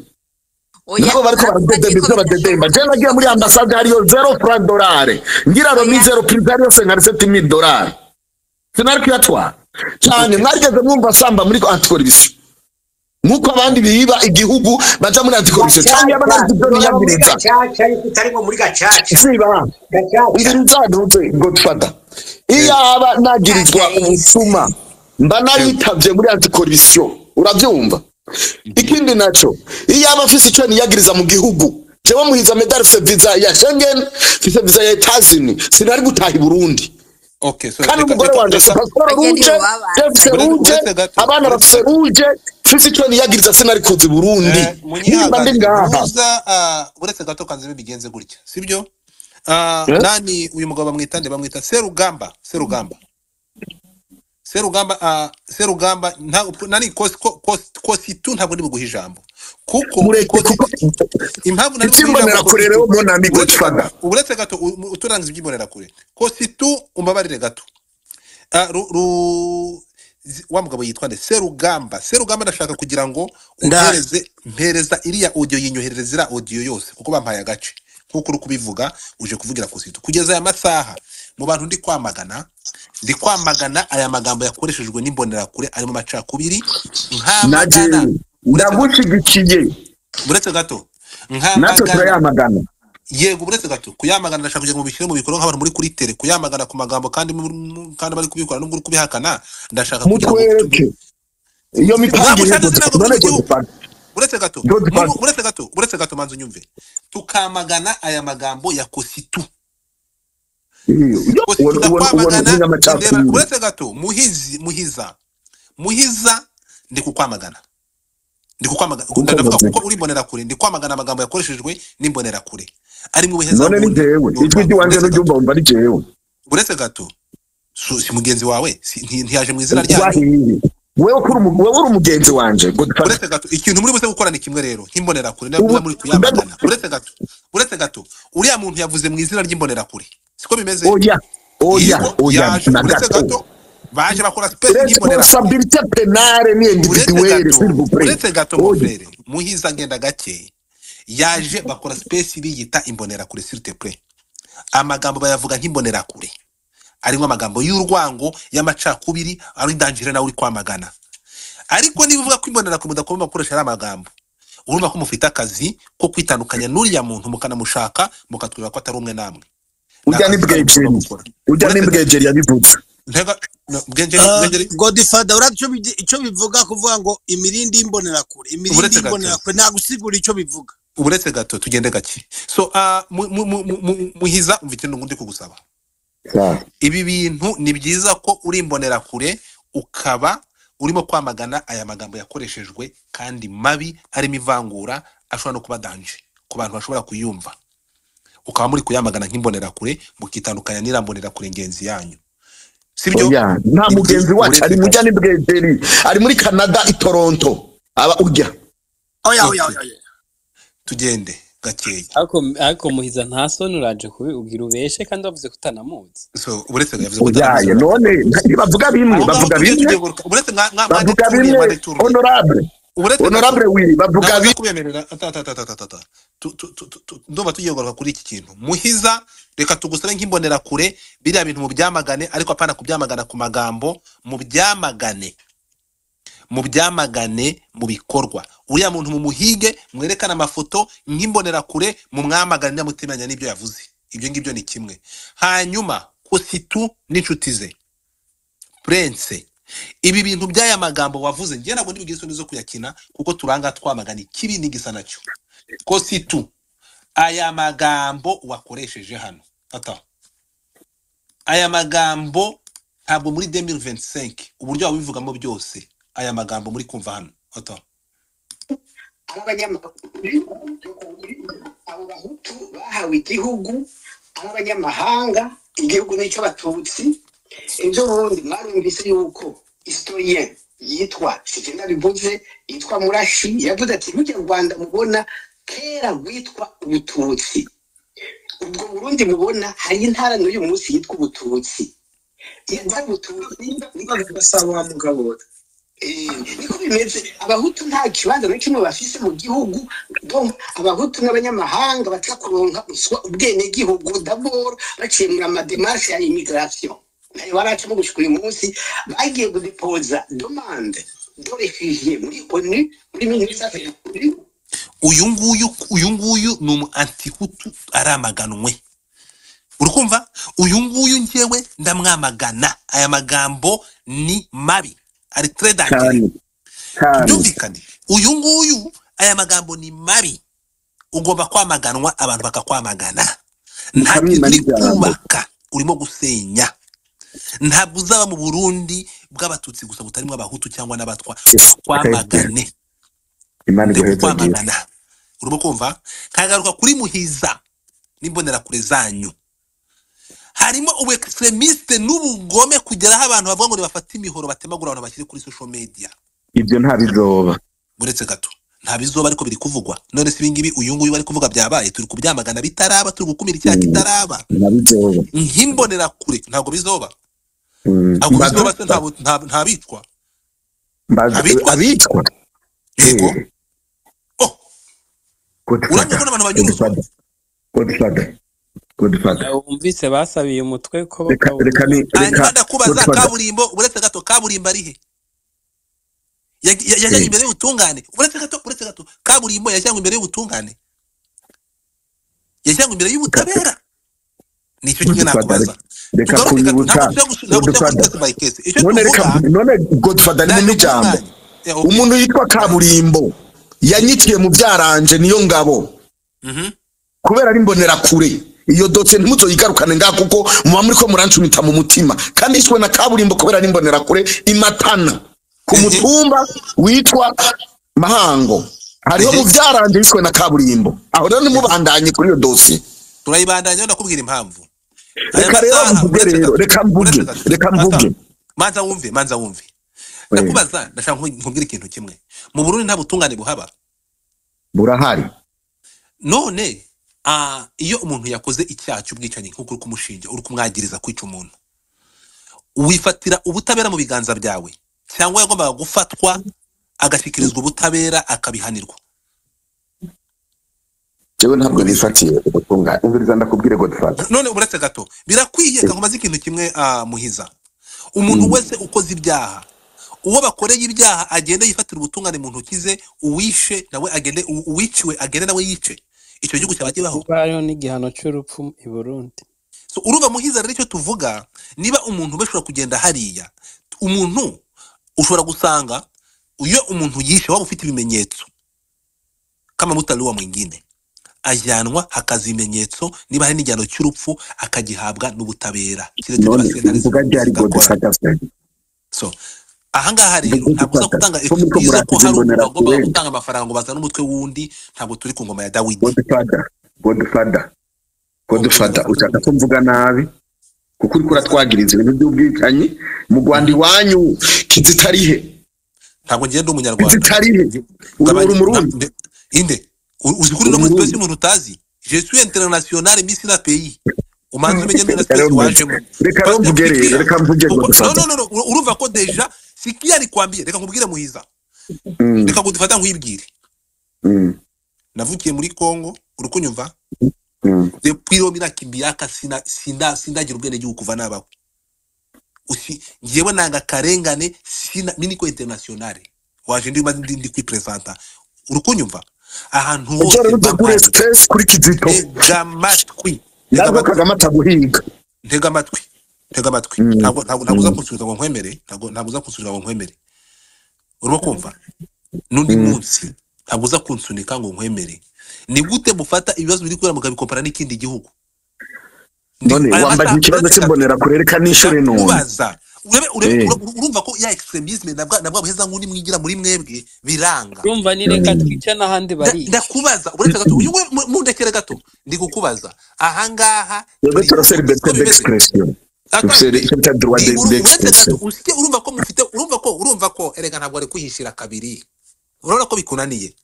Oya, Nabo bariko bavuga baradedemba ko ivyo badedemba. Je bidashoboka. nagiye muri ambasade hariyo 0 franc dolare, ngira Oya, romi 0 prix hariyo 57000 dolari, sinari kuyatwara cyane. Okay. Mwarigeze mwumva samba muri anticorruption nkuko abandi biba igihugu baja muri anticorruption cyangwa Gacaca, abandi ibyo nora muri niyagiriza gacaca yuko utarimo muri gacaca, siba. gacaca. Umviriza ntuze Godfather, Yego, iyaba nagirizwa gacaca ubusuma mba yego. naritavye muri anticorruption, uravyumva? Ikindi naco, iyaba mfise ico niyagiriza mu gihugu, jewe muhiza medal mfise visa ya Schengen, mfise visa ya Etazini, sinari gutaha i Burundi. Okay, so Kandi reka umugore reka wanje afise reka pasiporo Bajya ruje, nibo je mfise babazanye. uretse ruje, uretse gato, abana uretse bafise gato. ruje, Sisi icyo niyagiriza, sinari kuza i Burundi. Nimba ndi Munyihanganire ngaha. Muza uretse gato kanze bigenze gutya, sibyo? Eh? Nani uyu mugabo bamwita nde? Bamwita Serugamba. Serugamba, Serugamba, Serugamba, nani, Kositu, ntabwo ndi buguha ijambo kuko Mureke Kositu, kuko impamvu nari buguha ijambo iby'imbonerakure Kositu, rero mon ami uretse gato, Godfather. Uretse gato, uturangiza iby'imbonerakure, Kositu, umbabarire gato. Wa mugabo yitwa nde? Serugamba, Serugamba, ndashaka kugira ngo Ndahari. umpereze, mpereza iriya audio, yinyoherereza iriya audio yose kuko bampaye agace nkuko uri kubivuga uje kuvugira Kositu. Kugeza aya masaha mu bantu ndi kwamagana, ndi kwamagana aya magambo yakoreshejwe n'imbonerakure arimo amacakubiri, Na nkamagana jewe uretse gato, ndagushyigikiye. Uretse gato, Natwe nkamagana. turayamagana. Yego, uretse gato, kuyamagana ndashaka kugira ngo mubishyire mu bikorwa nk'abantu muri kuri tele, kuyamagana ku magambo kandi kandi bari kubikora nubwo uri kubihakana, ndashaka kugira ngo Mutwereke iyo ntabwo mipangire. ushaka ntabwo turi None mu gihugu. Godfather. Uretse gato, Godfather. Uretse gato, uretse gato, manza unyumve. Tukamagana aya magambo ya Kositu. Iyo Kositu, uwo ndakwamagana ni ndeba. amacakubiri. Uretse gato, Muhizi, Muhiza, Muhiza, ndi kukwamagana, ndi kukwamagana. Kuko Ndavuga mvuze kuko uri imbonerakure, ndi kwamagana amagambo yakoreshejwe n'imbonerakure ari mu None ni buhezanguni jewe ijwi n'urwango. ry'iwanje Uretse gato, n'uryumva wumva ari jewe. Uretse gato, si mugenzi wawe, ntiyaje mu izina ryanyu. Wahiye wewe kuri wewe uri umugenzi wanje Godfather. Uretse gato, ikintu muri buze gukora ni kimwe rero nk'imbonerakure niba Ubu muri kuyamagana, uretse gato, uretse gato, uriya muntu yavuze mu izina ry'imbonerakure, siko bimeze? Oya, oya. Yego. Oya. Yaje Na uretse gato. gato, baje bakora space nk'imbonerakure. Responsabilité pénale ni Uretse individuelle, gato, s'il vous plaît. uretse gato, mon Oya. frere Muhiza, ngenda gake. Yaje bakora space biyita imbonerakure, s'il te plaît. Amagambo bayavuga nk'imbonerakure arimo amagambo y'urwango, y'amacakubiri, ari dangere nawe uri kwamagana. Ariko niba uvuga ko imbonerakure mudakoma gukoresha ari amagambo, urumva ko mufite akazi ko kwitandukanya n'uriya muntu, mukanamushaka, mukatwereka ko atari umwe namwe. Ni Ujya ni akazi kanyu mugomba bwejeri. gukora. Ujya ni Uretse gato, bwejeri yabivuze. ntega no, Bwengeri, Bwengeri. Godfather, urazi icyo bivuga kuvuga ngo imirindi y'imbonerakure, imirindi Uretse gato, y'imbonerakure, nta gusigura icyo bivuga. Uretse gato, tugende gake. So Muhiza, umva ikintu ndi kugusaba. Ibi bintu ni byiza ko uri imbonerakure ukaba urimo kwamagana aya magambo yakoreshejwe kandi mabi arimo ivangura, ashobora no kuba danje ku bantu bashobora kuyumva, ukaba muri kuyamagana nk'imbonerakure mukitandukanya n'iriya mbonerakure ngenzi yanyu, sibyo? Oya, nta Ni mugenzi byiza. wacu ari Uretse mujya gato. Ni bwejeri ari muri Canada i Toronto aba ujya. Oya, oya. Okay. Oya, oya. Tugende gakeya. Ariko Muhiza, nta soni, uraje kubibwira ubeshe kandi wavuze ko utanamuzi. So uretse yavuze ko Oyaye. utanamuzi. None ntibavuga bimwe? Aho ngaho Bavuga tugiye bimwe. Tugiye guruka uretse Bavuga mwadeturiye bimwe. mwadeturiye. Honorable. Uretse gato. Honorable wi bavuga Ntabwo bimwe. kubemerera ta ndumva tugiye kugaruka kuri iki kintu. Muhiza, reka tugusabe nk'imbonerakure biriya bintu mubyamagane, ariko apana kubyamagana ku magambo, mubyamagane, mubyamagane mu bikorwa. Uriya muntu mumuhige, mwerekane amafoto nk'imbonerakure, mumwamagane nyamutemanya n'ibyo yavuze. Ibyo ngibyo ni kimwe. Hanyuma Kositu n'inshuti ze, Prince, ibi bintu by'aya magambo wavuze, njye ntabwo ndibugire isoni zo kuyakina kuko turanga twamagana ikibi n'igisa nacyo. Kositu, aya magambo wakoresheje hano ata aya magambo ntabwo muri 2025 uburyo wabivugamo byose, aya magambo muri kumva hano ata Ari abanyamakuru, abo bahutu bahawe igihugu ari abanyamahanga, igihugu nicyo batutsi. Ejo bundi mwarumvise yuko historien yitwa sigenda bivuze, yitwa Murashi, yavuze ati burya Rwanda mubona kera rwitwa ubututsi, ubwo Burundi mubona hari intara n'uyu munsi yitwa ubututsi, yitwa ubututsi. Gasabo wa mugabo. Niko bimeze, abahutu nta kibanza na kimwe bafise mu gihugu. Donc abahutu n'abanyamahanga baca kuronka uswa ubwenegihugu d'abord baciye muri amadémarches ya immigration, nayo baracamo gushika uyu munsi. Bagiye kudepoza demande de réfugié muri ONU muri 1950. Uyu nguyu ni umu antihutu, aramaganwe. Urukumva, uyu nguyu njyewe ndamwamagana, aya magambo ni mabi, ari très dangereux. Cyane cyane. Tubyumvikane, uyu nguyu aya magambo ni mabi, ugomba kwamaganwa, abantu bakakwamagana. Nta kintu Mukamwima uri n'ijambo. kubaka, urimo gusenya. Ntabwo uzaba mu Burundi. bw'abatutsi gusa butarimo abahutu cyangwa n'abatwa, kwamagane. Imana Ndi iguhezagire. kukwamagana, urimo kumva? Nkagaruka kuri Muhiza n'imbonerakure zanyu, harimo ubu extremiste n'ubugome kugera aho abantu bavuga ngo nibafate imihoro batemagura abantu bashyire kuri social media. Ibyo nta bizoba. Uretse gato, nta bizoba, ariko biri kuvugwa. None se ibingibi uyu nguyu bari kuvuga byabaye? Turi kubyamagana bitaraba, turi gukumira icyaha kitaraba. Nta bizoba. Nk'imbonerakure ntabwo bizoba. Ntabwo Mbaza bizoba se? Ntabicwa? Mbaza Abicwa se? Abicwa. Yego. Oh, uramye Godfather, ko n'abantu banyuruzwa. Godfather, Godfather, Godfather. Wumvise basabiye umutwe ko Reka reka ni Hanyuma reka ndakubaza, Godfather. kaburimbo, uretse gato, kaburimbo ari he? Yajyanywe imbere y'ubutungane? Uretse gato, uretse gato, kaburimbo yajyanywe imbere y'ubutungane, yajyanywe imbere y'ubutabera? Nicyo kimwe Godfather, nakubaza. reka Tugaruke gato, kunyibutsa. ntabwo tujya kuri Godfather, case by case. Icyo none reka tuvuga none Godfather ni mu ndaje mijambo. umwanya. Okay. Umuntu yitwa kaburimbo yanyiciye mu byaranje niyo ngabo kubera ari imbonerakure. Iyo dosiye ntimuzoyigarukane ngaha, kuko muba muriko murancumita mu mutima. Kandi yishwe na kaburimbo kubera ari imbonerakure imatana ku mutumba witwa Mahango, hariho mu byaranje, yishwe na kaburimbo. Aho rero ntimubandanye kuri iyo dosiye. Turayibandanya, ndakubwira impamvu. Aya Reka rero masaha, mvuge uretse rero gato, reka mvuge uretse gato, reka manza mvuge. Manza wumve, manza wumve. Ndakubaza, ndashaka nkubwire ikintu kimwe. Mu Burundi nta butungane buhaba? Burahari. None iyo umuntu yakoze icyaha cy'ubwicanyi, nk'uko uri kumushinja, uri kumwagiriza kwica umuntu, wifatira ubutabera mu biganza byawe, cyangwa yagombaga gufatwa agashyikirizwa ubutabera akabihanirwa? Jewe ntabwo nifatiye ubutungane. Umviriza ndakubwire, Godfather. None uretse gato, birakwiye kankubaza ikintu kimwe, Muhiza. Umuntu wese ukoze ibyaha, uwo bakoreye ibyaha agende yifatira ubutungane mu ntoki ze, uwishe nawe agende, uwiciwe agende nawe yice, icyo gihugu cyaba kibaho? Kuba hariho n'igihano cy'urupfu i Burundi. So, urumva Muhiza rero, icyo tuvuga, niba umuntu bashobora kugenda hariya, umuntu ushobora gusanga iyo umuntu yishe, waba ufite ibimenyetso kama mutaliwa mwingine, ajyanwa hakaza ibimenyetso, niba hari n'igihano cy'urupfu akagihabwa n'ubutabera, keretse niba None sentare mvuga ryari, zidakora. Godfather Fred? So ahangaha rero Mvuga ntabwo uza Godfather, gutanga ko muriko excuse ko muratiza hari umuntu wagombaga imbonerakure. gutanga amafaranga ngo bazane umutwe w'undi. Ntabwo turi ku ngoma ya Dawidi. Godfather, Godfather, Okay, Godfather, ndafata. ushaka ko mvuga nabi kuko uriko uratwagiriza ibintu by'ubwicanyi mu Rwanda iwanyu. Kizitarihe? Ntabwo ngenda umunyarwanda. Kizitarihe? Uri Gabanya umurundi? Inde uzi kuri Uri no muri space umurundi? y'umuntu utazi. Je suis international, miss na pays, umanze umenye na Reka space rero mvuge, wajemo. reka rero Parce que mvuge rero sikia, reka mvuge, kuko no Godfather. no no no, urumva ko deja sikia, nikwambie, reka nkubwire Muhiza, reka gudufata nkwibwire. Navukiye muri Congo, uri kunyumva? Depuis lors minakimbiaka, sina sina sindagira ubwenegihugu kuva nabaho. Usi njyewe nanga karengane, sina mimi niko international, waje ndi ndi, ndi kwipresenta, uri kunyumva? Ahantu Ejo hose rero utegure bampari. stress kuri Kizito. Ntega amatwi, ntega Ntabwo amatwi. Kagame ataguhiga. Ntega amatwi, ntega amatwi. Ntabwo uza kunsubiza ngo nkwemere, ntabwo uza kunsubiza ngo nkwemere, urimo kumva? N'undi munsi ntabwo uza kunsunika ngo nkwemere. Ni gute mufata ibibazo biri kubera mukabikompara n'ikindi gihugu? None Aya wambaje masaha, ikibazo uretse gato, cy'imbonerakure, reka nishure none. Ndakubaza, urebe urebe. Eh. Urumva ko ya extremisme nabwa buheza nguni mwigira muri mwebwe biranga. Urumva ni reka twice n'ahandi barica. Ndakubaza, uretse gato, uyu we mundekere gato, ndi kukubaza ahangaha Twebwe turi turafise siko liberté bimeze. d'expression. Attends, Dufise icyo bita droit uretse gato, d'expression. usike urumva ko mufite, urumva ko erega ntabwo ari kwihishira kabiri, urabona ko bikunaniye,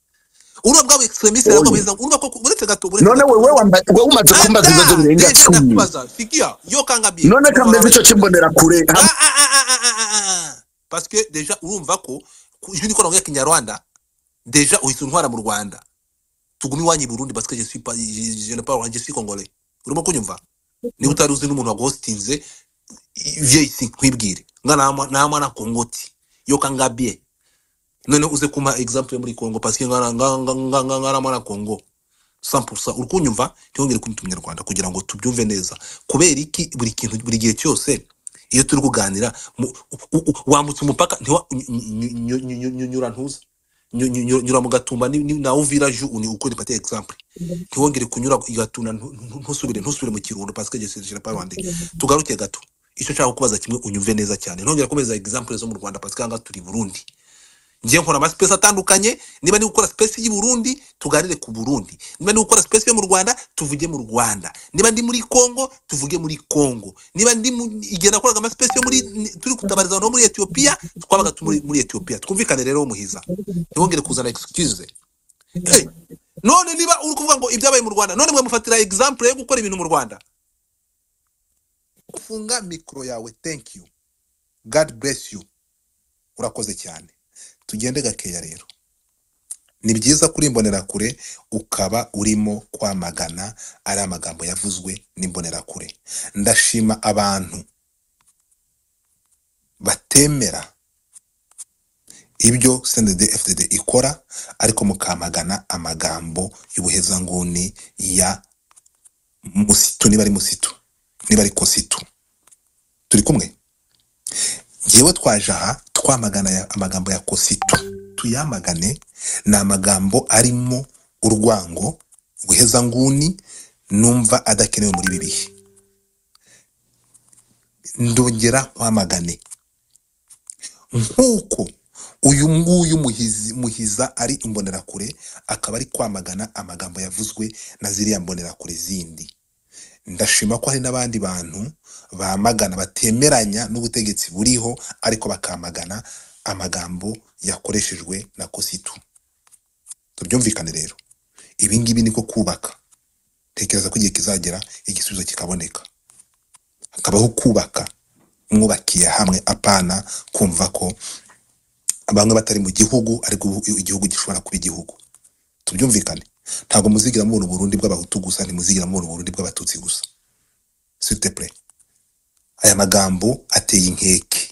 urumva bwa extremiste nabwo Oya. buheza, urumva ko uretse gato, uretse None gato. wewe wewe umaze kumbaza ibibazo Ata birenga deja 10. Ndakubaza, sikia yo kanga bien. None Urumva kameze wabaye ico c'imbonerakure. Ah, ah, ah, ah, ah, ah, ah, ah. Parce que déjà urumva ko ijwi niko navuga kinyarwanda, déjà uhise untwara mu Rwanda. Tugume iwanyu i Burundi, parce que je suis pas je ne parle, je suis congolais, urimo kunyumva? Niba utari uzi n'umuntu waguhostinze, viens ici nkwibwire nga na mwana kongoti yo kanga bien. None uze kumpa exemple yo muri Congo, parce que nga nga nga nga nga nga na mwana Congo 100%, uri kunyumva? Ntihongere kumva umunyarwanda kugira ngo tubyumve neza. Kubera iki buri kintu, buri gihe cyose iyo turi kuganira wambutse umupaka, ntiwa nyura ntuza nyura mu Gatumba na Uvira ju uni uko nipatie exemple, ntiwongere kunyura i Gatuna, ntusubire mu Kirundo, parce que je suis pas rwandais. Tugaruke gato, Icyo nshaka kukubaza kimwe, unyumve neza cyane, ntongera kumeza example zo mu Rwanda, parce que aha ngaha turi i Burundi. Ngiye nkora ama space atandukanye. Niba ndi gukora space y'i Burundi, tuganire ku Burundi. Niba ndi gukora space yo mu Rwanda, tuvuge mu Rwanda. Niba ndi muri Congo, tuvuge muri Congo. Niba ndi igihe nakoraga ama space yo muri turi gutabariza abantu bo muri Ethiopia, twabaga turi muri Ethiopia. Twumvikane rero, Muhiza, ntiwongere kuzana excuse. Hey, none niba uri kuvuga ngo ibyabaye mu Rwanda, none mwe mufatira example yo gukora ibintu mu Rwanda. Funga micro yawe. Thank you, God bless you, urakoze cyane. Tugende gakeya rero. Ni byiza kuri Imbonerakure ukaba urimo kwamagana ari amagambo yavuzwe n'Imbonerakure. Ndashima abantu batemera ibyo CNDD FDD ikora, ariko mukamagana amagambo y'ubuhezanguni ya Musitu, niba ari Musitu, niba ari Kositu. Turi kumwe? Ngewe twaje aha twamagana amagambo ya Kositu, tuyamagane. Ni amagambo arimo urwango, ubuhezanguni, numva adakenewe muri ibi bihe. Ndongera kwamagane nk'uko uyu nguyu Muhiza ari Imbonerakure, akaba ari kwamagana amagambo yavuzwe na ziriya Mbonerakure zindi. Ndashima ko hari n'abandi bantu bamagana, batemeranya n'ubutegetsi buriho, ariko bakamagana amagambo yakoreshejwe na Kositu. Tubyumvikane rero, ibi ngibi niko kubaka. Tekereza ko igihe kizagera igisubizo kikaboneka, hakabaho kubaka mwubakiye hamwe, apana kumva ko bamwe batari mu gihugu ariko igihugu gishobora kuba igihugu. Tubyumvikane, ntabwo muzigira mubona Uburundi bw'Abahutu gusa, ntimuzigira mubona Uburundi bw'Abatutsi gusa. S'il te plaît, aya magambo ateye inkeke.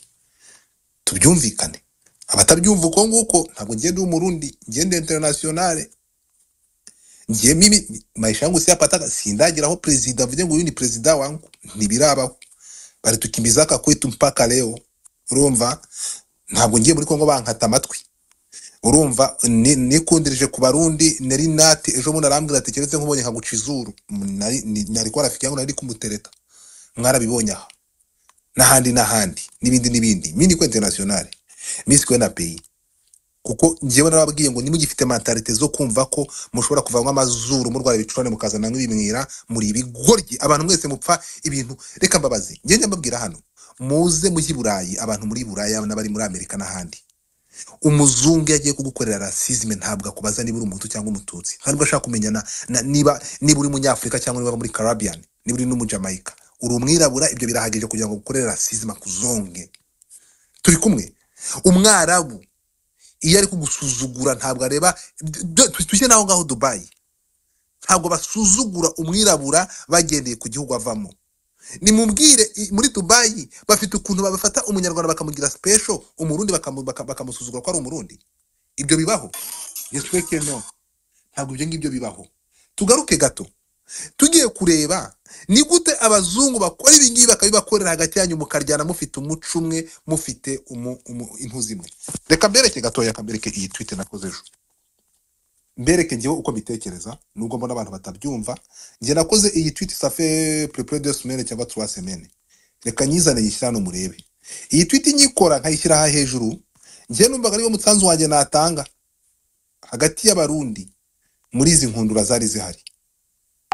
Tubyumvikane, abatabyumva uko nguko, ntabwo ngenda Umurundi, ngende internationale. Ngiye mimi maisha yangu siyapataka, sindagiraho perezida avuge ngo uyu ni perezida wangu, ntibirabaho. Bari tukimbizaka kwetu mpaka leo. Urumva, ntabwo ngiye muri Kongo bankata amatwi. Urumva, nikundirije ku Barundi. Nari nati ejo bundi arambwira ati keretse nkubonye nkaguca izuru. Nari kwa rafiki yangu, nari kumutereta. Mwarabibonye aha n'ahandi n'ahandi n'ibindi n'ibindi. Mimi niko internationale, mimi siko na pays, kuko njyewe narababwiye ngo nimugifite mentalité zo kumva ko mushobora kuvamo amazuru, murwara ibicurane, mukazana nk'ibimwira, muri ibigoryi. Abantu mwese mupfa ibintu. Reka mbabaze, njye mbabwira hano, muze mujye i Burayi, abantu muri Buraya n'abari muri Amerika n'ahandi. Umuzungu iyo agiye kugukorera racisme, ntabwo akubaza niba uri Umuhutu cyangwa Umututsi, ntabwo ashaka kumenya na niba uri Umunyafurika cyangwa niba muri Caribbean, niba uri n'Umujamayika. Uri umwirabura, ibyo birahagije kugira ngo ugukorere racisme, akuzonge. Turi kumwe? Umwarabu iyo ari kugusuzugura, ntabwo areba. Tujye naho ngaho Dubayi, ntabwo basuzugura umwirabura bagendeye ku gihugu avamo. Nimubwire, muri Dubayi bafite ukuntu babafata, Umunyarwanda bakamugira special, Umurundi bakamusuzugura ko ari Umurundi. Ibyo bibaho? Yesweke no, ntabwo ibyo ngibyo bibaho. Tugaruke gato, tugiye kureba ni gute abazungu bakora ibi ngibi, bakabibakorera hagati yanyu, mukaryana, mufite umuco umwe, mufite intuzi imwe. Reka mbereke gatoya, kambereke iyi tweet nakoze ejo, mbereke njyewe uko mbitekereza, nubwo mbona abantu batabyumva. Njye nakoze iyi tweet, ça fait près 2 semaines cyangwa 3 semaines. Reka nyizane, yishyira hano murebe. Iyi tweet nyikora, nkayishyira aha hejuru, njye numvaga ariwo musanzu wanjye natanga hagati y'Abarundi muri izi nkundura zari zihari.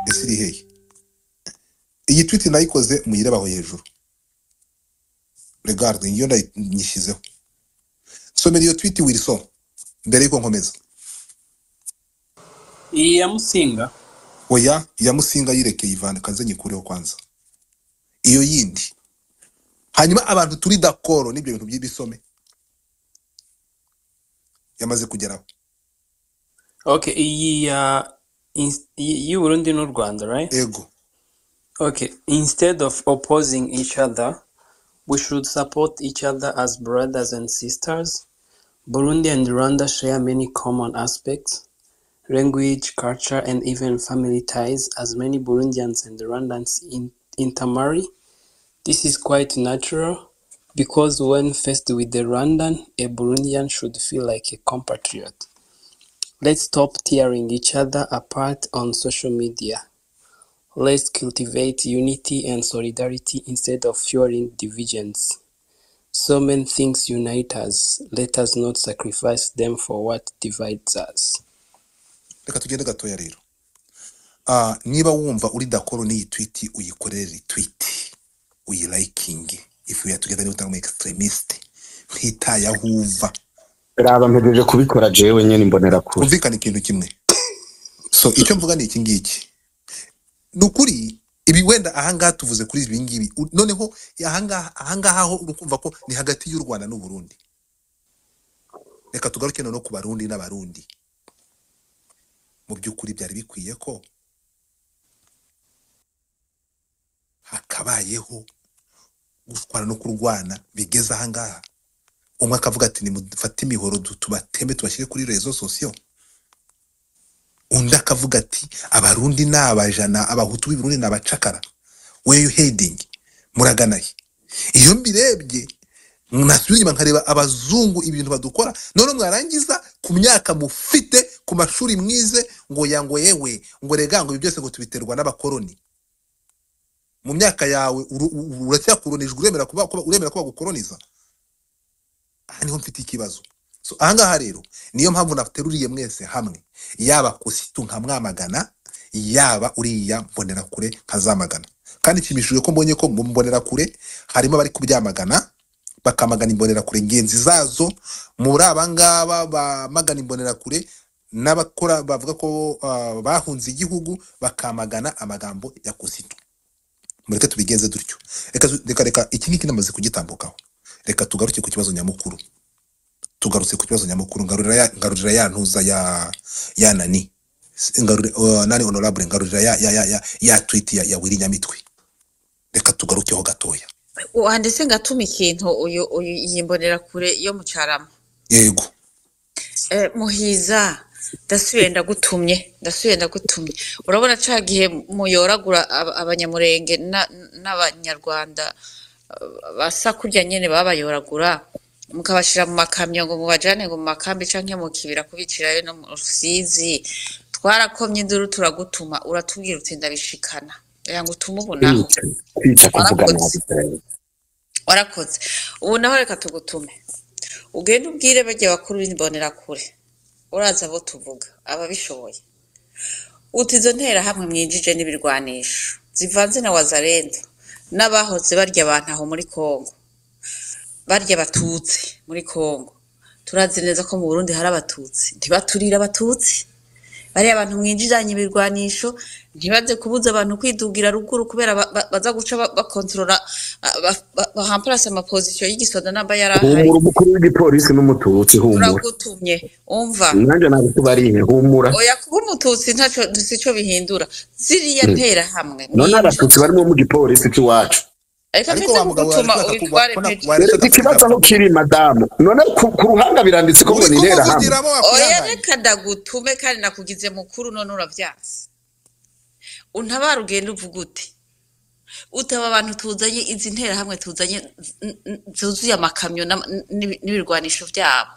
Ese iri hehe iyi tweet nayikoze? Muyirebe aho hejuru. Regarde, ngiyo, ndayishyizeho. Somera iyo tweet, Wilson, mbere yuko nkomeza. Iyi ya Musinga? Oya, iya Musinga yirekeye, ivane, kaze nyikureho kwanza iyo yindi, hanyuma abantu turi d'accord n'ibyo bintu by'ibisome yamaze kugeraho. Okay, iyi ya y'u Burundi n'u Rwanda, right? Ego. Okay, instead of opposing each other, we should support each other as brothers and sisters. Burundi and Rwanda share many common aspects, language, culture, and even family ties, as many Burundians and Rwandans intermarry. This is quite natural because when faced with the Rwandan, a Burundian should feel like a compatriot. Let's stop tearing each other apart on social media. Let's cultivate unity and solidarity instead of fueling divisions. So many things unite us. Let us not sacrifice them for what divides us. Reka tugende gatoya rero. Niba wumva uri d'accord n'iyi tweet, uyikorere retweet, uyilikinge if we are together. Niba utari umu extremist, ntitaye aho uva. Raba, mpejeje kubikora jewe nyene imbonera kure. Twumvikane ikintu kimwe. So icyo mvuga ni iki ngiki: ni ukuri ibi wenda ahangaha tuvuze kuri ibi ngibi, noneho ahangaha ho uri kumva ko ni hagati y'u Rwanda n'u Burundi. Reka tugaruke noneho ku Barundi n'Abarundi. Mu by'ukuri byari bikwiye ko hakabayeho gushwana no kurwana bigeze ahangaha, umwe akavuga ati nimufate imihoro tubateme, tubashyire kuri réseaux sociaux, undi akavuga ati Abarundi ni abajana, Abahutu b'i Burundi ni abacakara. Where you heading? Muragana he? Iyo mbirebye nasubira inyuma nkareba abazungu ibintu badukora, none mwarangiza ku myaka mufite, ku mashuri mwize, ngo ya ngo yewe ngo rega ngo ibi byose ngo tubiterwa n'abakoroni. Mu myaka yawe uracyakoronijwe? Uremera ko bagukoroniza? Aha niho mfite ikibazo. So ahangaha rero niyo mpamvu nateruriye mwese hamwe, yaba Kositu nkamwamagana, yaba uriya Mbonerakure nkazamagana. Kandi nshimishijwe ko mbonye ko mu Mbonerakure harimo abari kubyamagana, bakamagana Imbonerakure ngenzi zazo. Muri aba ngaba bamagana Imbonerakure n'abakora bavuga ko bahunze igihugu, bakamagana amagambo ya Kositu. Mureke tubigenze dutyo. Reka iki ngiki namaze kugitambukaho, reka tugaruke ku kibazo nyamukuru. Tugarutse ku kibazo nyamukuru, ngarurira ya ntuza ya nani, ngarurira nani, honorable, ngarurira ya tweet ya Willy Nyamitwe. Reka tugarukeho gatoya. Wanditse ngatuma ikintu uyu iyi Mbonerakure yo mu Cyarama. Yego. Muhiza, ndasubiye ndagutumye, ndasubiye ndagutumye. Urabona ca gihe muyoragura Abanyamurenge n'Abanyarwanda, basa kurya nyene babayoragura, mukabashira mu makamyo ngo mubajane ngo mu makambi canke mu kibira kubicirayo no mu Rusizi, twarakomye induru turagutuma, uratubwira uti ndabishikana. Oya, ngo utume ubu naho. Kwica kuvuga Warakoze. Nabi. Warakoze. Ubu naho reka tugutume, ugende ubwire barya bakuru b'Imbonerakure, uraza abo tuvuga ababishoboye, uti izo nterahamwe mwinjije n'ibirwanisho zivanze na Wazalendo n'abahoze barya abantu aho muri Kongo, barya Abatutsi muri Kongo. Turazi neza ko mu Burundi hari Abatutsi, ntibaturire Abatutsi. Bariya abantu mwinjiranye ibirwanisho ntibaze kubuza abantu kwidugira ruguru, kubera baza guca bakontorora, bahamparase amaposition y'igisoda namba yari ahari. Humura, umukuru w'igipolisi n'Umututsi, humura. Turagutumye, umva. Nanjye ntabwo tubariye, humura. Oya, kuba Umututsi ntaco sico bihindura ziriya nterahamwe None mwinjije. Abatutsi barimo mu gipolisi cy'iwacu. Reka Ariko mpeze wa mugabo kugutuma waretse ubitware ko mpeze. waretse Rero ikibazo aho kiri, madamu, none ku ruhanga biranditse ko ngo uri ni interahamwe. Kumuvugiramo Oya. wakwihanganye. Reka ndagutume, kandi nakugize mukuru, none uravyanse. Untabara, ugenda uvuga uti utaba abantu tuzanye, izi nterahamwe tuzanye zuzuye amakamyo n'ibirwanisho byabo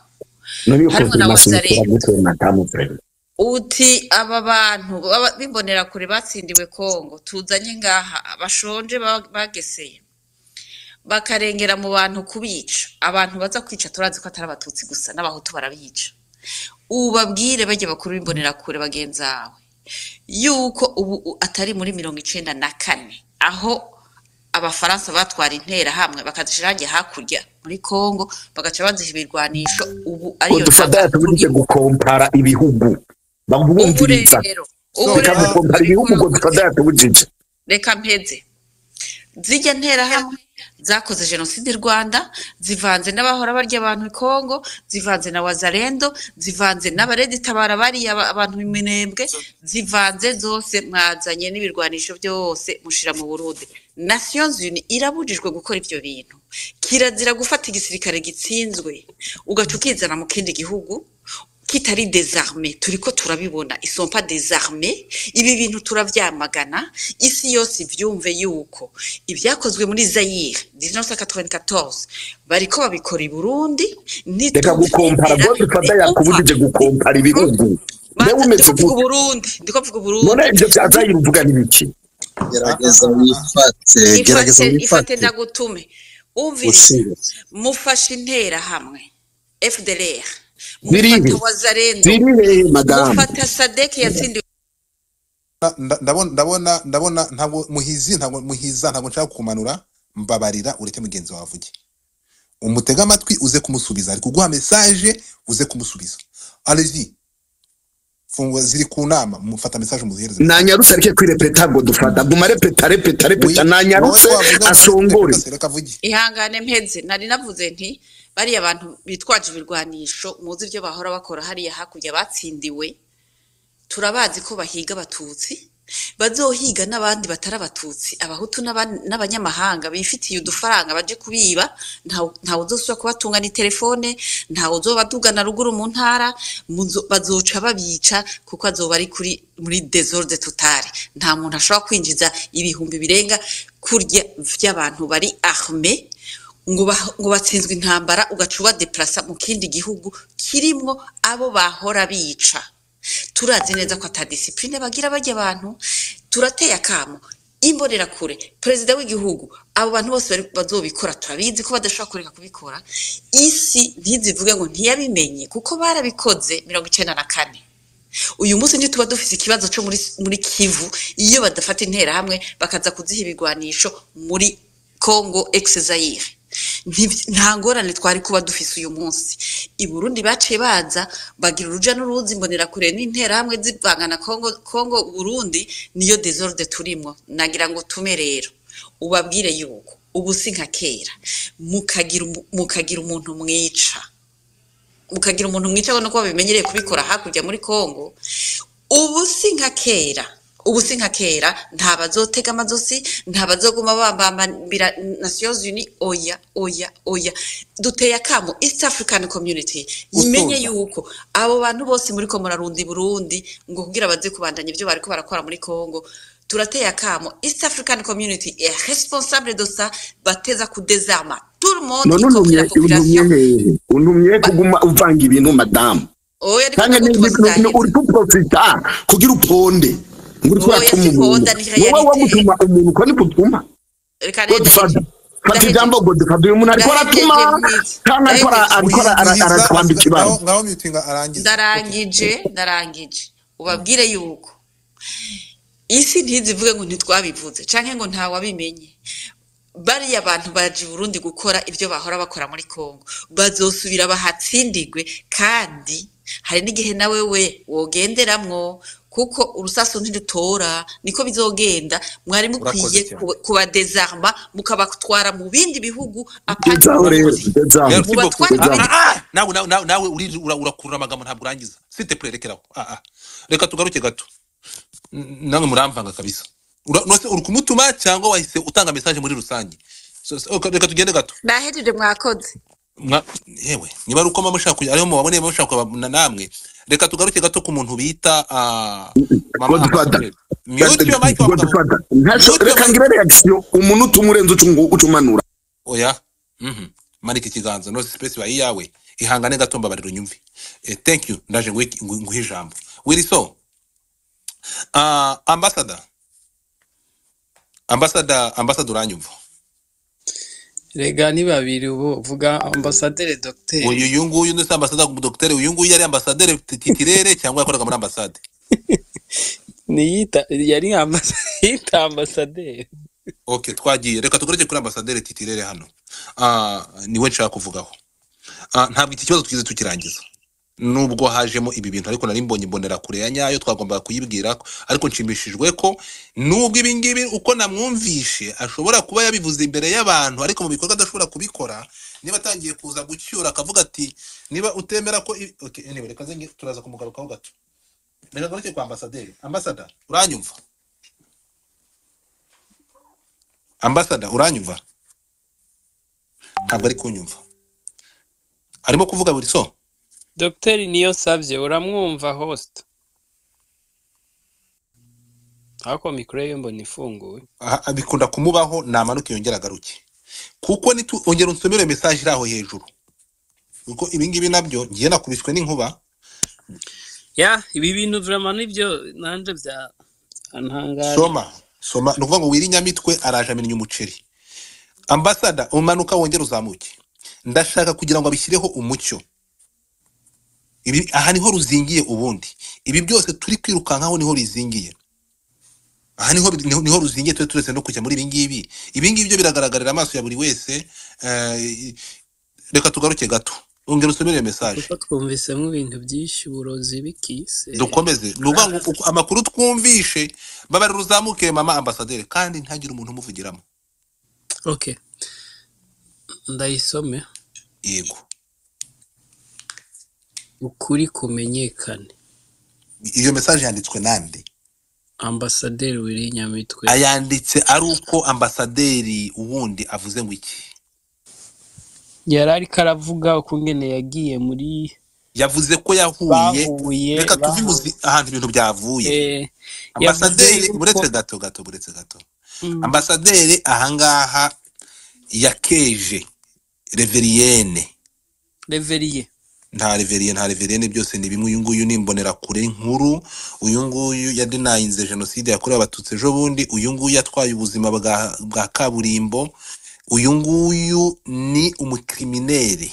None iyo harimo na confirmation ikora Wazalendo. gute, madamu, vraiment? Uti aba bantu b'Imbonerakure batsindiwe Kongo tuzanye ngaha, bashonje, bageseye bakarengera mu bantu kubica. Abantu baza kwica turazi ko atari Abatutsi gusa, n'Abahutu barabica. Ubabwire bajya bakuru b'Imbonerakure bagenzawe yuko ubu atari muri 94 aho Abafaransa batwara interahamwe bakazishira harya hakurya muri Kongo, bagaca baziha ibirwanisho. Ubu ariyo Godfather ntambara yatubujije turimo. Gukompara ibihugu Ubu babwumviriza. rero So ubu Reka rero gukompara ibihugu. tubikora Godfather gute? yatubujije. Reka mpeze. Zirya nterahamwe zakoze jenoside i Rwanda zivanze n'abahora barya abantu i Kongo, zivanze na Wazalendo, zivanze n'abareditabara bariya abantu iminembwe, zivanze zose, mwazanye n'ibirwanisho byose mushira mu Burundi. Nations Unies irabujijwe gukora ivyo bintu. Kirazira gufata igisirikare gitsinzwe ugaca ukizana mu kindi gihugu kitari désarmé. Turiko turabibona, ils sont pas désarmés. Ibi bintu turavyamagana, isi yose ivyumve yuko ibyakozwe muri Zaire 1994 bariko babikora i Burundi. Reka gukompara. Ntituvyemera. Godfather Umva. yakubujije gukompara ibihugu. Mbe Manza umeze ndiko mvuga gute? Uburundi, ndiko mvuga Uburundi. None ivyo vya Zaire uvuga ni biki? Ah, ah, Gerageza ah, ah, ah. wifate, gerageza Ifate ifate wifate ndagutume. Umviriza, usire. mufashe intera hamwe FDLR, Zirihe? mufata Wazalendo, Zirihe madamu? mufata Sadek yatsindiwe. Ndabona ntabwo muhizi, ntabwo muhiza, ntabwo nshaka kumanura. Mbabarira ureke mugenzi wawe avuge, umutege amatwi uze kumusubiza, ari kuguha message uze kumusubiza. Allez-y, fungwa ziri ku nama, mufata message muzihereze message. Nanyarutse areke kwirepeta Godfather, guma repeta repeta Wi, repeta, wowe nanyarutse ko wavuze ngo asongore. repeta se, reka avuge. Ihangane mpeze, nari navuze nti bariya bantu bitwaje ibirwanisho muzi ibyo bahora bakora hariya hakurya batsindiwe, turabazi ko bahiga abatutsi, bazohiga n'abandi batari abatutsi, abahutu n'abanyamahanga bifitiye udufaranga baje kubiba. Ntawe uzosubira kubatunga ni telefone, ntawe uzobadugana ruguru mu ntara, bazoca babica kuko azoba ari kuri muri désordre totale. Nta muntu ashobora kwinjiza ibihumbi birenga kurya vy'abantu bari armé ngo batsinzwe intambara, ugaca ubadeplasa mu kindi gihugu kirimwo abo bahora bica. Turazi neza ko ata discipline bagira bajya abantu. Turateye akamo imbonerakure, perezida w'igihugu, abo bantu bose bazobikora turabizi ko badashobora kureka kubikora. Isi ntizivuge ngo ntiyabimenye kuko barabikoze 94. Uyu munsi ntituba dufise ikibazo cyo muri Kivu iyo badafata interahamwe bakaza kuziha ibigwanisho muri Congo ex Zaire. Nta ngorane twari kuba dufise uyu munsi. I Burundi baciye baza bagira uruja n'uruzi, imbonerakure n'interahamwe zivangana Congo Burundi, niyo désordre turimwo. Nagira ngo tume rero ubabwire yuko ubu si nka kera, mukagira umuntu mwica, mukagira umuntu mwica nuko babimenyereye kubikora hakurya muri Congo. Ubu si nka kera, ubu si nka kera, nta bazotega amazosi, nta bazoguma bambambira Nations Unies. Oya, oya, oya, duteye akamo East African Community imenye Gusoza. yuko abo bantu bose muriko murarunda i Burundi ngo kugira baze kubandanya ibyo bariko barakora muri Congo. Turateye akamo East African Community est responsable de ça, bateza kudésarma tout le monde, None y compris untumye la untumye population. hehe? Untumye kuguma uvanga ibintu madamu? Oya, ariko Kandi ndagutuma sinaheze. uri kuprofita kugira uponde ngo uriko Oya, uratuma umuntu. siponda, ni Wowe réalité. wagutuma umuntu ko nikutuma. Reka rero Godfather, ndahejeje, fata ndahejeje, ijambo Godfather, uyu muntu ariko ndahejeje aratuma mwiza, kandi ariko ndahejeje. ariko Muhiza aratwambika ibara. ngaho ngaho mutinga arangize. Okay. Ndarangije, ndarangije. Ubabwire yuko isi ntizivuge ngo ntitwabivuze canke ngo ntawabimenye. Bariya bantu baje i Burundi gukora ibyo bahora bakora muri Congo, bazosubira bahatsindigwe, kandi hari n'igihe nawe we wogenderamwo kuko urusasu ntirutora, niko bizogenda. Mwari Urakoze mukwiye cyane. kubadésarma mukabatwara mu bindi bihugu, apana Gezaho rero, Burundi, gezaho, Merci beaucoup. mubatware mu Ah, gezaho. bindi. ah, ah! Nawe urakurura amagambo ntabwo urangiza. S'il te plaît, rekeraho. Ah, ah. Reka tugaruke gato. Namwe muramvanga kabisa. Nose uri kumutuma cyangwa wahise utanga message muri rusange? So, okay, reka tugende gato. Nahejeje, mwakoze. Yewe, niba ari uko mushaka kujya ariho mubaboneye mushaka kubabona namwe. Reka tugaruke gato ku muntu bita mama Godfather, ambassadeur. Mute your mic wa mugabo. Godfather, ntasho Mute your reka mic. ngire reaction umuntu utuma urenze ucumanura. Oya. Manika ikiganza, no space bayi yawe. Ihangane gato, mbabarira unyumve. Thank you, ndaje nguhe ijambo. Wilson, ambassador, ambassador, ambassador, uranyumva? Rega ni babiri ubu, vuga ambasaderi dogiteri. Uyu nguyu ndetse ambassador docteur, uyu nguyu yari ambassadeur titulaire cyangwa yakoraga muri ambasade? Niyita yari yita ambasaderi. Okay, twagiye. Reka tugaruke kuri ambassadeur titulaire hano. Niwe nshaka kuvugaho. Ntabwo iki kibazo twize tukirangiza nubwo hajemo ibi bintu, ariko nari mbonye imbonera kure ya nyayo twagombaga kuyibwira, ariko nshimishijwe ko nubwo ibi ngibi uko namwumvishe ashobora kuba yabivuze imbere y'abantu, ariko mu bikorwa adashobora kubikora. Niba atangiye kuza gucyura akavuga ati niba utemera ko okay, anyway, reka nze turaza kumugarukaho gato. Reka ngaruke kwa ambasaderi. Ambasada, uranyumva? Ambasada, uranyumva? Ntabwo ari kunyumva, arimo kuvuga buri so. Dogiteri niyo savye uramwumva host? Ariko mikoro ye mbona ifunguye. Aha, bikunda kumubaho, namanuke yongera agaruke, kuko nitu ongera unsomere message iri aho hejuru, kuko ibi ngibi nabyo ngiye nakubiswe n'inkuba. Ya, ibi bintu vraiment nibyo nanje bya antangaje. Soma. Soma, ni ukuvuga ngo Willy Nyamitwe araje amennye umuceri. Ambasada, umanuka wongere uzamuke. Ndashaka kugira ngo abishyireho umucyo. Ibi aha niho ruzingiye ubundi. Ibi byose turi kwirukankaho niho rizingiye. Aha niho ruzingiye, tube turetse no kujya muri ibi ngibi. Ibi ngibi byo biragaragarira amaso ya buri wese. Reka tugaruke gato. Ongera usomere iyo message. Kuko twumvisemo ibintu byinshi, uburozi bikise. Dukomeze. Ni ukuvuga ngo amakuru twumvishe, babarira uzamuke mama ambasaderi, kandi ntagire umuntu umuvugiramo. Okay, ndayisome. Yego. Ukuri kumenyekane. Iyo message yanditswe nande? Ambasaderi Willy Nyamitwe. Ayanditse ari uko ambasaderi wundi avuze ngo iki? Yari ariko aravuga ukungene yagiye muri Yavuze ko yahuye. Bahuye. Reka tuve Bahuye. imuzi ahantu ibintu byavuye. Yavuze Ambasaderi, yuko buretse gato gato, buretse gato. Ambasaderi ahangaha yakeje Reveriyene. Reveriye. Nta Reveriye, nta Reveriyene, byose ni bimwe. Uyu nguyu ni imbonerakure nkuru. Uyu nguyu yadenayinze jenoside yakorewe abatutsi ejo bundi. Uyu nguyu yatwaye ubuzima bwa kaburimbo. Uyu nguyu ni umukrimineri.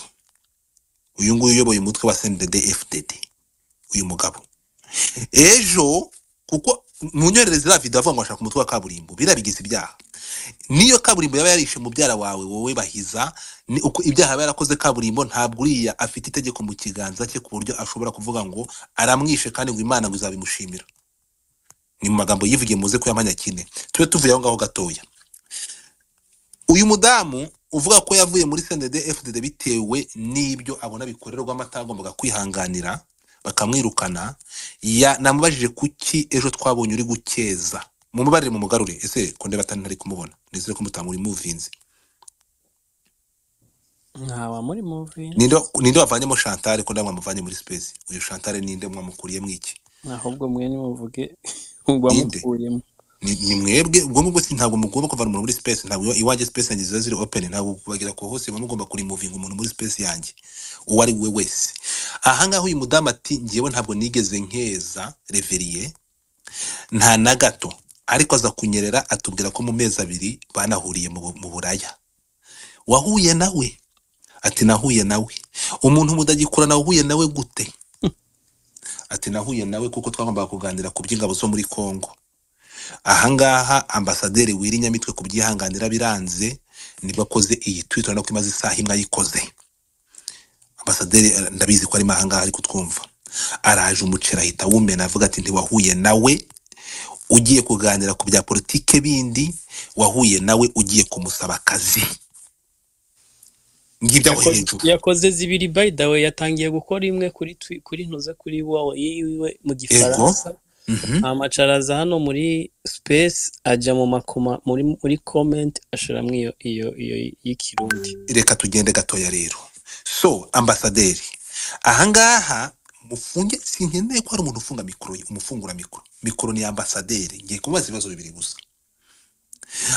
Uyu nguyu uyoboye umutwe wa CNDD FDD. Uyu mugabo ejo, kuko munyorereze za video avuga ngo ashaka umutwe wa kaburimbo, birabigize ibyaha. Niyo kaburimbo yaba yarishe mubyara wawe wowe Bahiza, ni uko ibyaha yaba yarakoze kaburimbo, ntabwo uriya afite itegeko mu kiganza cye ku buryo ashobora kuvuga ngo aramwishe kandi ngo Imana ngo izabimushimira. Ni mu magambo yivugiye, muze kuyamanya kine. Tube tuvuye aho ngaho gatoya. Uyu mudamu uvuga ko yavuye muri CNDD FDD bitewe n'ibyo abona bikorerwamo atagombaga kwihanganira bakamwirukana, namubajije kuki ejo twabonye uri gukeza. Mumubarire mumugarure, ese ko ndeba atari ntari kumubona, nizere ko mutamuri muvinze. Ntaba muri movie. Ninde wavanyemo Chantal ko ndamwa muvanye muri space? Uyu Chantal ninde mwamukuriyemo iki? Ahubwo mwe nimuvuge Ninde? wamukuyemo. Ni mwebwe ubwo ngubwo, si ntabwo mugomba kuvana umuntu muri space. Ntabwo iwanjye space yanjye ziba ziri open, ntabwo kubagira ko hose muba mugomba kurimuvinga umuntu muri space yanjye uwo ari we wese. Aha ngaho uyu mudamu ati njyewe ntabwo nigeze nkeza Reveriye nta na gato, ariko aza kunyerera atubwira ko mu mezi abiri banahuriye mu buraya. Wahuye nawe? Ati nahuye nawe. Umuntu mudagikurana wahuye nawe gute? Ati nahuye nawe kuko twagombaga kuganira ku by'ingabo zo muri Kongo. Ahangaha ambasaderi Willy Nyamitwe kubyihanganira biranze, nibwo akoze iyi tweet, urabona ko imaze isaha imwe ayikoze. Ambasaderi ndabizi ko arimo ahangaha ari kutwumva, araje umuceri ahita awumena avuga ati ntiwahuye nawe ugiye kuganira ku bya politike bindi, wahuye nawe ugiye kumusaba akazi. Ngibyo aho hejuru. Yakoze zibiri, by the way, yatangiye gukora imwe kuri ntuza kuri wawe yiwe mu Ego. Gifaransa. Amacaraza hano muri space aja mu makoma muri comment ashiramwo iyo y'ikirundi. Reka tugende gatoya rero. So ambasaderi ahangaha mufunge, sinkeneye ko hari umuntu ufunga mikoro ye, umufungura mikoro. Mikoro ni ambasaderi. Ngiye kumubaza ibibazo bibiri gusa.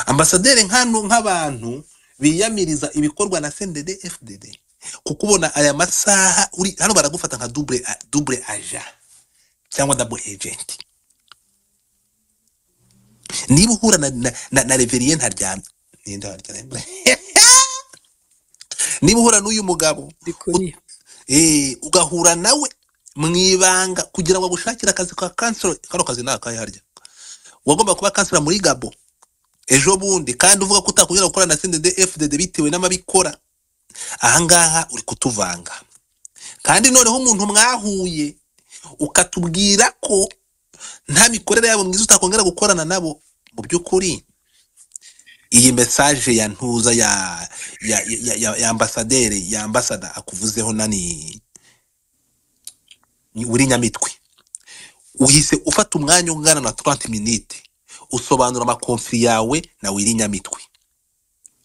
Ambasaderi, nkano nk'abantu biyamiriza ibikorwa na CNDD FDD, kuko ubona aya masaha uri hano baragufata nka double agent cyangwa double agent. Niba uhura na Reverien ntaryamye, ninde haryamye? Niba uhura n'uyu mugabo Ndikuri. Ugahura nawe mwibanga kugira ngo agushakire akazi ka kansero, kano kazi ni akahe harya? Wagomba kuba kansera muri Gabo ejo bundi, kandi uvuga ko utakongera gukorana na CNDD FDD bitewe n'amabikora. Ahangaha uri kutuvanga. Kandi noneho umuntu mwahuye ukatubwira ko nta mikorere yabo mwiza utakongera gukorana nabo. Mu by'ukuri iyi message ya ntuza ya ambasaderi, ya ambasada akuvuzeho nani uri Nyamitwe, uhise ufata umwanya ungana na 30 minutes usobanura amakonfli yawe na Willy Nyamitwe,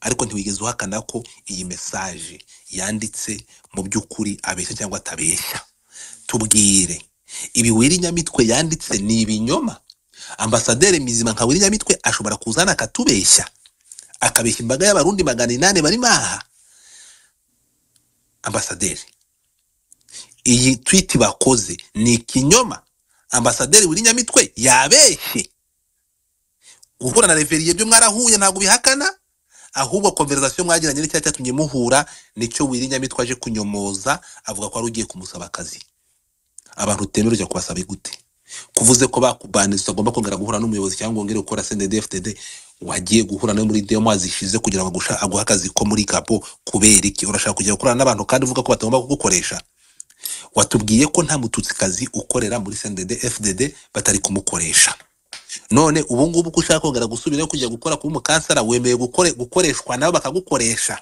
ariko ntiwigeze uhakana ko iyi message yanditse mu by'ukuri abeshya cyangwa atabeshya. Tubwire, ibi Willy Nyamitwe yanditse ni ibinyoma? Ambasaderi mizima nka Willy Nyamitwe ashobora kuzana akatubeshya, akabeshya imbaga y'abarundi 800 barimo aha? Ambasaderi, iyi tweet bakoze ni ikinyoma? Ambasaderi Willy Nyamitwe yabeshye? Guhura na Reveriye byo mwarahuye, ntabwo bihakana, ahubwo conversation mwagiranye n'icyo cyatumye muhura nicyo Willy Nyamitwe aje kunyomoza, avuga ko wari ugiye kumusaba akazi. Abantu utemera ujya kubasaba gute? Kuvuze ko bakubandiza utagomba kongera guhura n'umuyobozi cyangwa wongere gukora CNDD-FDD, wagiye guhura nawe muri demo zishize kugira ngo aguhe akazi ko muri Gabo, kubera iki urashaka kujya gukorana n'abantu kandi uvuga ko batagomba kugukoresha? Watubwiye ko nta mututsikazi ukorera muri CNDD-FDD batari kumukoresha, none ubu ngubu ko ushaka kongera gusubirayo kujya gukora kuba umukansara, wemeye gukoreshwa nabo bakagukoresha?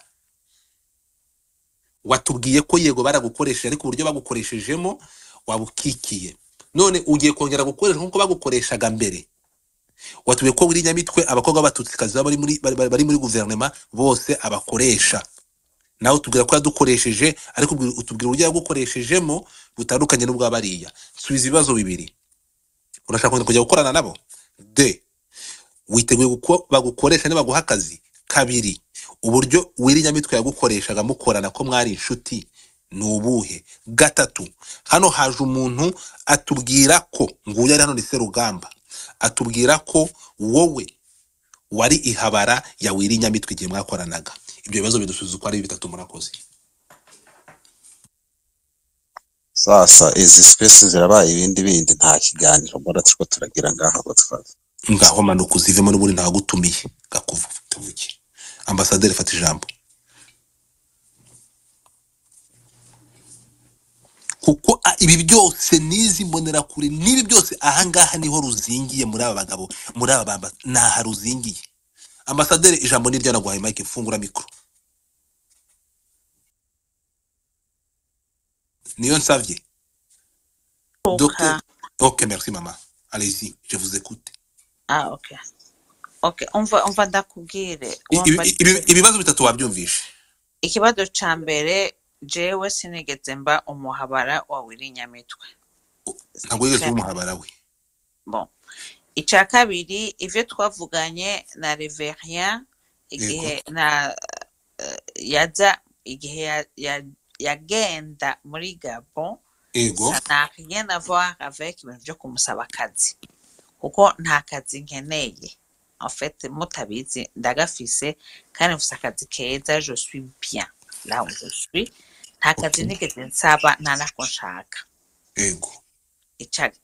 Watubwiye ko yego baragukoresheje, ariko uburyo bagukoreshejemo wabukikiye, none ugiye kongera gukoresha nk'uko bagukoreshaga mbere. Watubwiye ko Willy Nyamitwe abakobwa b'abatutsikazi baba bari muri bari muri guverinoma bose abakoresha, nawe utubwira ko yadukoresheje, ariko utubwira uburyo yagukoreshejemo butandukanye n'ubwa bariya. Subiza ibibazo bibiri: urashaka kongera kujya gukorana nabo? De, witeguye uko bagukoresha nibaguha akazi? Kabiri, uburyo Willy Nyamitwe yagukoreshaga mukorana ko mwari inshuti ni ubuhe? Gatatu, hano haje umuntu atubwira ko nguyu ari hano ni Serugamba, atubwira ko wowe wari ihabara ya Willy Nyamitwe igihe mwakoranaga. Ibyo bibazo bidusubiza uko ari bitatu. Murakoze. Sasa izi space zirabaye ibindi bindi, nta kiganiro mbona turiko turagira ngaha Godfather. Ngaho manuka uzivemo, n'ubundi ntagutumiye gakuvuke. Ambasaderi, fata ijambo, kuko ibi byose n'izi mbonerakure n'ibi byose ahangaha niho ruzingiye muri aba bagabo, muri aba bamba naha ruzingiye. Ambasaderi, ijambo ni naguhaye mike, fungura mikoro. Niyo nsavye docteur. Ok. Ok, merci mama, allez-y, je vous écoute. Ah, ok. Ok, umva ndakubwire. Wumva Ibibazo bitatu wabyumvishe. Ikibazo ca mbere, jewe sinigeze mba umuhabara wa Willy Nyamitwe. Ntabwo wigeze uba umuhabara we. Bon. Ica kabiri, ivyo twavuganye na Reverien igihe na yaza igihe yagenda muri Gabon, ça n'a rien à voir avec ibintu vyo kumusaba akazi, kuko nta kazi nkeneye. En fait, mutabizi ndagafise kandi mfise akazi keza, je suis bien là où je suis. Nta kazi nigeze nsaba, nta nako nshaka.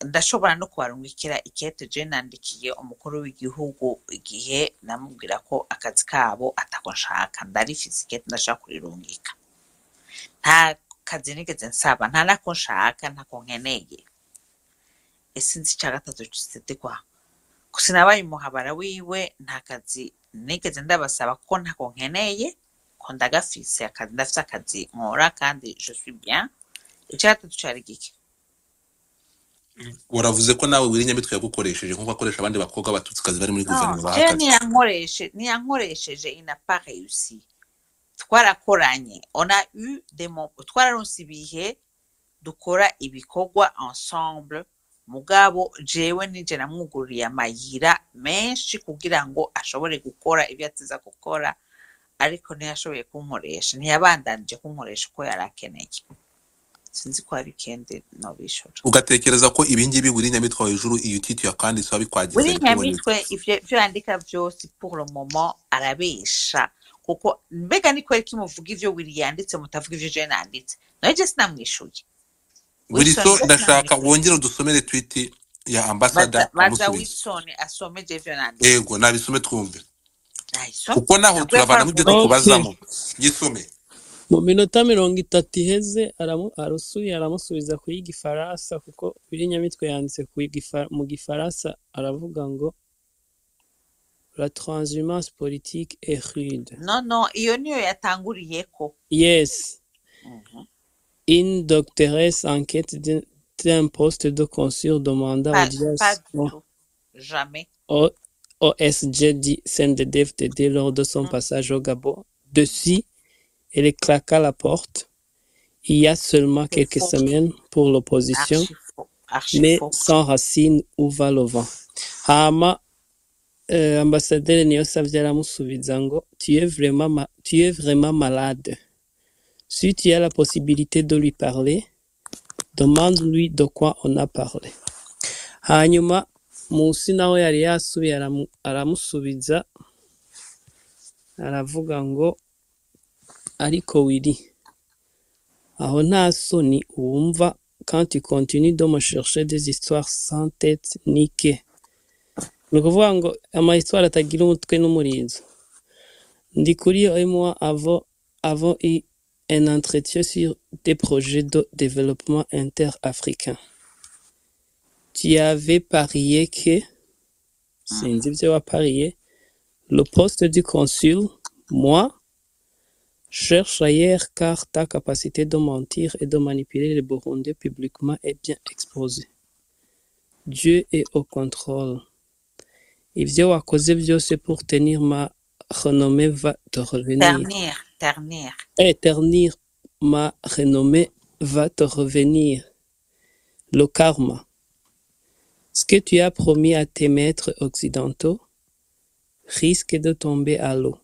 Ndashobora no kubarungikira ikete je nandikiye umukuru w'igihugu igihe namubwira ko akazi kabo atako nshaka. Ndarifise ikete, ndashaka kurirungika. Nta kazi nigeze nsaba, nta nako nshaka, ntako nkeneye. Sinzi ica gatatu c'était quoi? Sinabaye umuhabara wiwe, nta kazi nigeze ndabasaba kuko ntako nkeneye, ko ndagafise akazi, ndafise akazi nkora kandi je suis bien. Ica gatatu cari giki? Waravuze ko nawe Willy Nyamitwe yagukoresheje nk'uko akoresha abandi bakobwa b'abatutsikazi bari muri Non, guverinoma jewe bahakaze. ntiyankoresheje, il n'a pas réussi. Twarakoranye, on a eu des moments, twararonse ibihe dukora ibikorwa ensemble, mugabo jewe nije namwugururiye amayira menshi kugira ngo ashobore gukora ibyo atiza gukora, ariko ntiyashoboye kunkoresha, ntiyabandanije kunkoresha uko yari akeneye. Sinzi ko hari ikindi nobishura. Ugatekereza ko ibi ngibi Willy Nyamitwe hejuru iyo titu yakanditse wabikwagize Willy ariko ubonye Nyamitwe ivyo yandika vyose pour le moment arabesha, kuko mbega ni kweri kimuvuga ivyo Willy yanditse mutavuga ivyo je nanditse? Nawe je sinamwishuye. Wilson Wilson, je ndashaka sinamwishuye. wongere udusomere tweet ya ambassador Baza amusubiza. Wilson asome je ivyo nanditse. Yego, nabisome twumve, Nayisome kuko naho nabwo turavanamo ibyo Okay. tukubazamo. Gisome. Mu minota 30 iheze arusuye aramusubiza ku y'igifaransa, kuko Willy Nyamitwe yanditse mu gifaransa, aravuga ngo la transhumance politique est rude. Non, iyo niyo yatanguriyeko. Yes, une doctoresse en quête d'un poste de consul demanda audience Pas du tout. Jamais. au OSG du CNDD-FDD lors de son passage au Gabon. Dessus, elle claqua la porte. Il y a seulement C'est quelques faux. semaines pour l'opposition, Archi faux. Archi mais faux. sans racine où va le vent. Hama ambassadeur Niyonsavye aramusubiza ngo tu es vraiment malade. Si tu as la possibilité de lui parler, demande-lui de quoi on a parlé. Hanyuma Musi naho yari yasubiye aramusubiza aravuga ngo ariko Willy, aho nta soni wumva quand tu continues de me chercher des histoires sans tête ni queue? Ni ukuvuga ngo ama histoire atagira umutwe n'umurizo. Ndikuriyo et moi avons eu un entretien sur des projets de développement inter-africain. Tu avais parié que, sinzi ibyo wapariye, le poste du consul, moi, cherche ailleurs car ta capacité de mentir et de manipuler les Burundais publiquement est bien exposée. Dieu est au contrôle. Ivyo wakoze byose pour tenir ma renommée va te revenir. Ternir, ternir. Et ternir ma renommée va te revenir. Le karma. Ce que tu as promis à tes maîtres occidentaux risque de tomber à l'eau.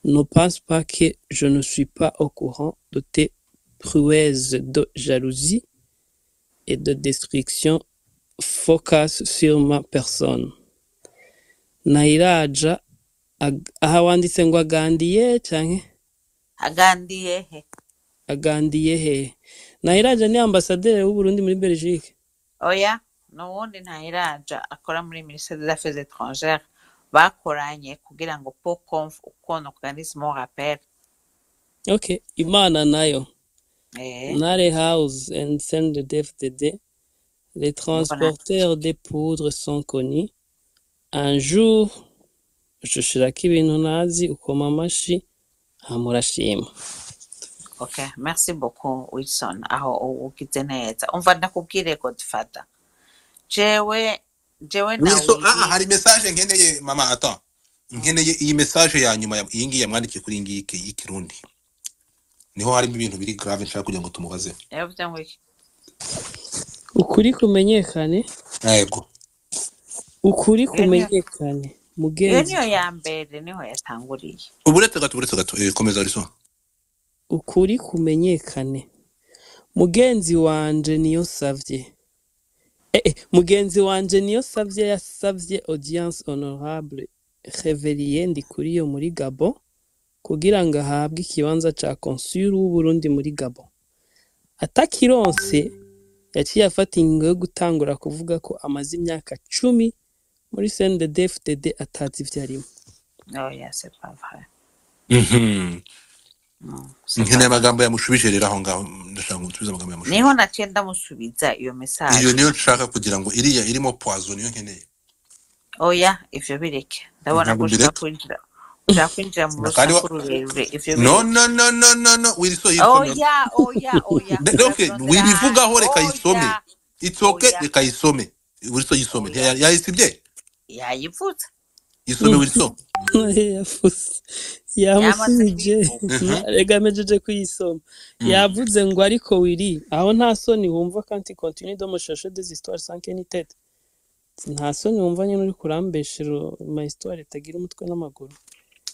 Ne pense pas que je ne suis pas au courant de tes prouesses de jalousie et de destruction focus sur ma personne. Nairaja aha wanditse ngo agandiye canke Agandiye he? Agandiye he? Nairaja ni ambasaderi w'u Burundi muri Belgique. Oya, n'uwundi Ntahiraja akora muri ministère des Affaires étrangères, bakoranye kugira ngo pour qu'on organise mon rappel. Okay, Imana nayo. Nare House and CNDD-FDD, les Voilà. transporteurs des poudres sont connus. Un jour, ucushirako ibintu ntazi, ukoma amashi hama urashima. Ok, merci beaucoup Wilson, aho ugize neza. Umva ndakubwire Godfather. Jewe na Wilson, Willy. Hari message nkeneye, mama, attends. Nkeneye iyi message ya nyuma iyi ngiyi yamwandikiye kuri iyi ngiyi y'ikirundi. Niho harimo ibintu biri grave nshaka kugira ngo tumubaze. Yavuze ngo iki? Ukuri kumenyekane. Yego. Ukuri Iyo niyo kumenyekane. Iyo Mugenzi. niyo ya mbere niho yatanguriye. Uburetse gato, uretse gato. Komeza Wilson. Ukuri kumenyekane. Mugenzi wanje niyo savye. Mugenzi wanje niyo savye yasavye audience honorable Révérien Ndikuriyo muri Gabon kugira ngo ahabwe ikibanza ca consul w'u Burundi muri Gabon. Atakironse, yaciye afata ingingo yo gutangura kuvuga ko amaze imyaka 10 muri CNDD-FDD atazi ivyo arimo. Oya, c'est pas vrai. C'est Nkeneye pas vrai. amagambo yamushubije rero aho ngaho, ndashaka ngo nsubize amagambo yamushubije. Niho naciye ndamusubiza iyo message. Iyo niyo nshaka kugira ngo iriya irimo poison niyo nkeneye. Oya, ivyo bireke. Ndabona Ntabwo ko ushaka mbireka. kwinjira mu Kandi rusaku rurerure, ivyo No, bireke. no, no, no, no, no, Wilson, yisome. Oya, oya, oya. Okay, Turabirondera wibivugaho ahandi. reka yisome. Oya. It's okay, Oya. reka yisome. Wilson yisome. Oya. Yayisibye? Yayivutse. Yisome Wilson. Yafuze. Yamaze Yamusubije. kuyivuga. Rega amejeje kuyisoma. Yavuze ngo ariko Willy, aho nta soni wumva quand tu continues de me chercher des histoires sans queue ni tête? Nta soni wumva nyine uri kurambeshera ma histoire itagira umutwe n'amaguru.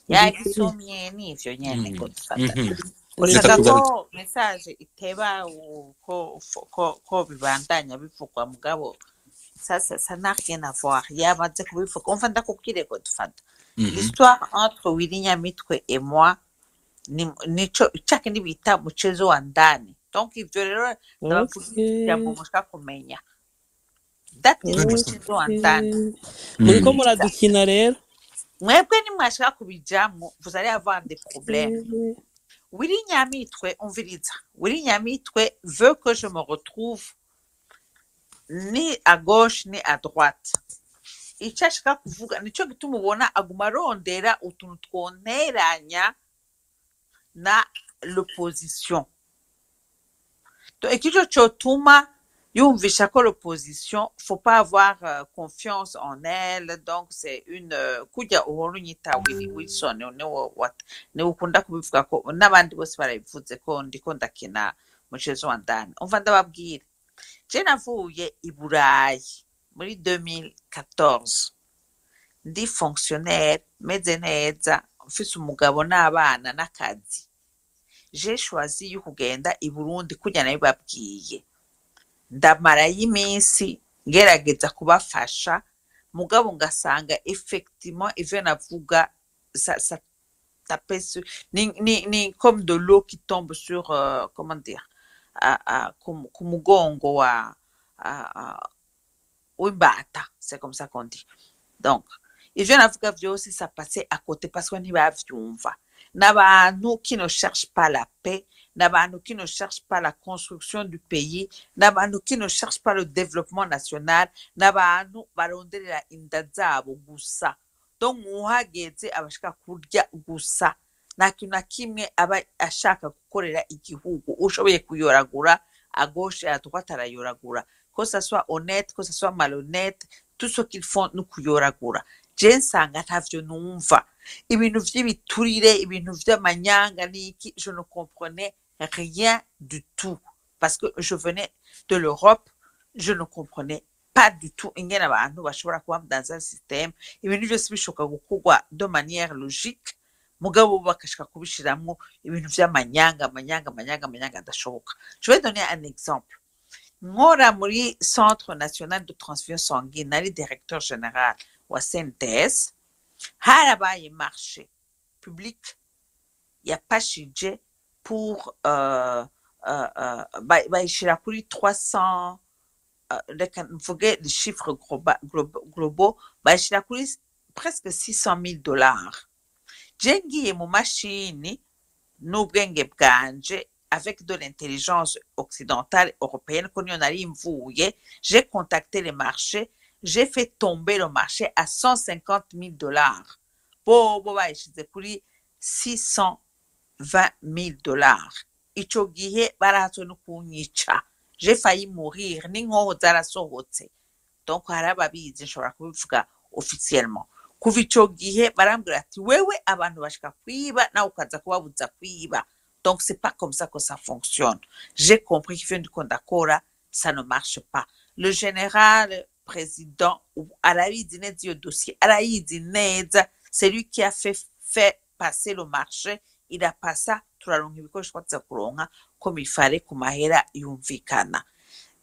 Ndikuri. Yagisomye n'ivyo nyene Godfather. Reka Ushaka tugaruke. ko message iteba ko bibandanya bivugwa, mugabo ça n'a rien à voir. Yamaze kubivuga. Umva ndakubwire Godfather. L'histoire entre Willy Nyamitwe et moi ni nico ca kindi bita mchezo wa ndani. Donc ivyo rero ndabavuga ijambo mushaka kumenya. That is mchezo wa ndani. Muriko Umviriza. muradukina rero. Mwebwe nimwashaka kubijamwo, vous allez avoir des problèmes. Willy Nyamitwe, umviriza. Willy Nyamitwe veut que je me retrouve ni à gauche ni à droite. Icyo ashaka kuvuga nicyo gituma ubona aguma arondera utuntu twonteranya na l'opposition. Donc, ikico cotuma yumvisha ko l'opposition faut pas avoir confiance en elle, donc c'est une kujya uhora unyita Willy Wilson niwe niwe ukunda kubivuga ko n'abandi bose barabivuze ko ndiko ndakina mchezo wa ndani. Umva ndababwira, je navuye i Burayi muri 2014 ndi fonctionnaire, meze neza, mfise umugabo n'abana n'akazi. J'ai choisi yo kugenda i Burundi kurya nabibabwiye, ndamarayo iminsi. Ngerageza kubafasha, mugabo ngasanga effectivement ivyo navuga ça tapait sur ni comme de l'eau qui tombe sur comment dire, ku mugongo wa w'imbata, c'est comme ça qu'on dit. Donc ivyo navuga vyose, ça passait à côté parce que ntibavyumva. N'abantu qui ne cherchent pas la paix, n'abantu qui ne cherchent pas la construction du pays, n'abantu qui ne cherchent pas le développement national, n'abantu baronderera inda zabo gusa. Donc uhageze abashaka kurya gusa, nta kintu na kimwe aba ashaka gukorera igihugu. Ushoboye kuyoragura à gauche et à droite arayoragura, que ça soit honnête, que ça soit malhonnête, tout ce qu'ils font ni ukuyoragura. Je nsanga ntavyo numva, ibintu vy'ibiturire, ibintu vy'amanyanga n'iki, je ne comprenais rien du tout parce que je venais de l'Europe, je ne comprenais pas du tout ingene abantu bashobora kuba dans un système ibintu byose bishoboka gukorwa de manière logique, mugabo bo bagashaka kubishiramwo ibintu vy'amanyanga, amanyanga, amanyanga, amanyanga adashoboka. Je vais donner un exemple. Nkora muri Centre national de transfusion sanguine, nari directeur général wa CNTS, harabaye marché public yapashije pour bayishira kuri 300, reka mvuge les chiffres globaux, bayishira kuri presque 600 000 dollars. Je ngiye mu mashini n'ubwenge bwanje, avec de l'intelligence occidentale européenne ko niyo nari mvuye, j'ai contacté les marchés, j'ai fait tomber le marché à 150 000 dollars. Bobo bayishize kuri 620 000 dollars. Ico gihe barahatswe no kunyica, j'ai failli mourir, n'inkoho zarasohotse. Donc hari ababizi, nshobora kubivuga officiellement. Kuva ico gihe barambwira ati: "Wewe, abantu bashaka kwiba, nawe ukaza kubabuza kwiba. Donc c'est pas comme ça que ça fonctionne." J'ai compris qu'ivyo ndiko ndakora, ça ne marche pas. Le général président ubu arabizi neza iyo dossier, arayizi neza. C'est lui qui a fait passer le marché, il a passa, turaronka ibikoresho twaza kuronka comme il fallait ku mahera yumvikana.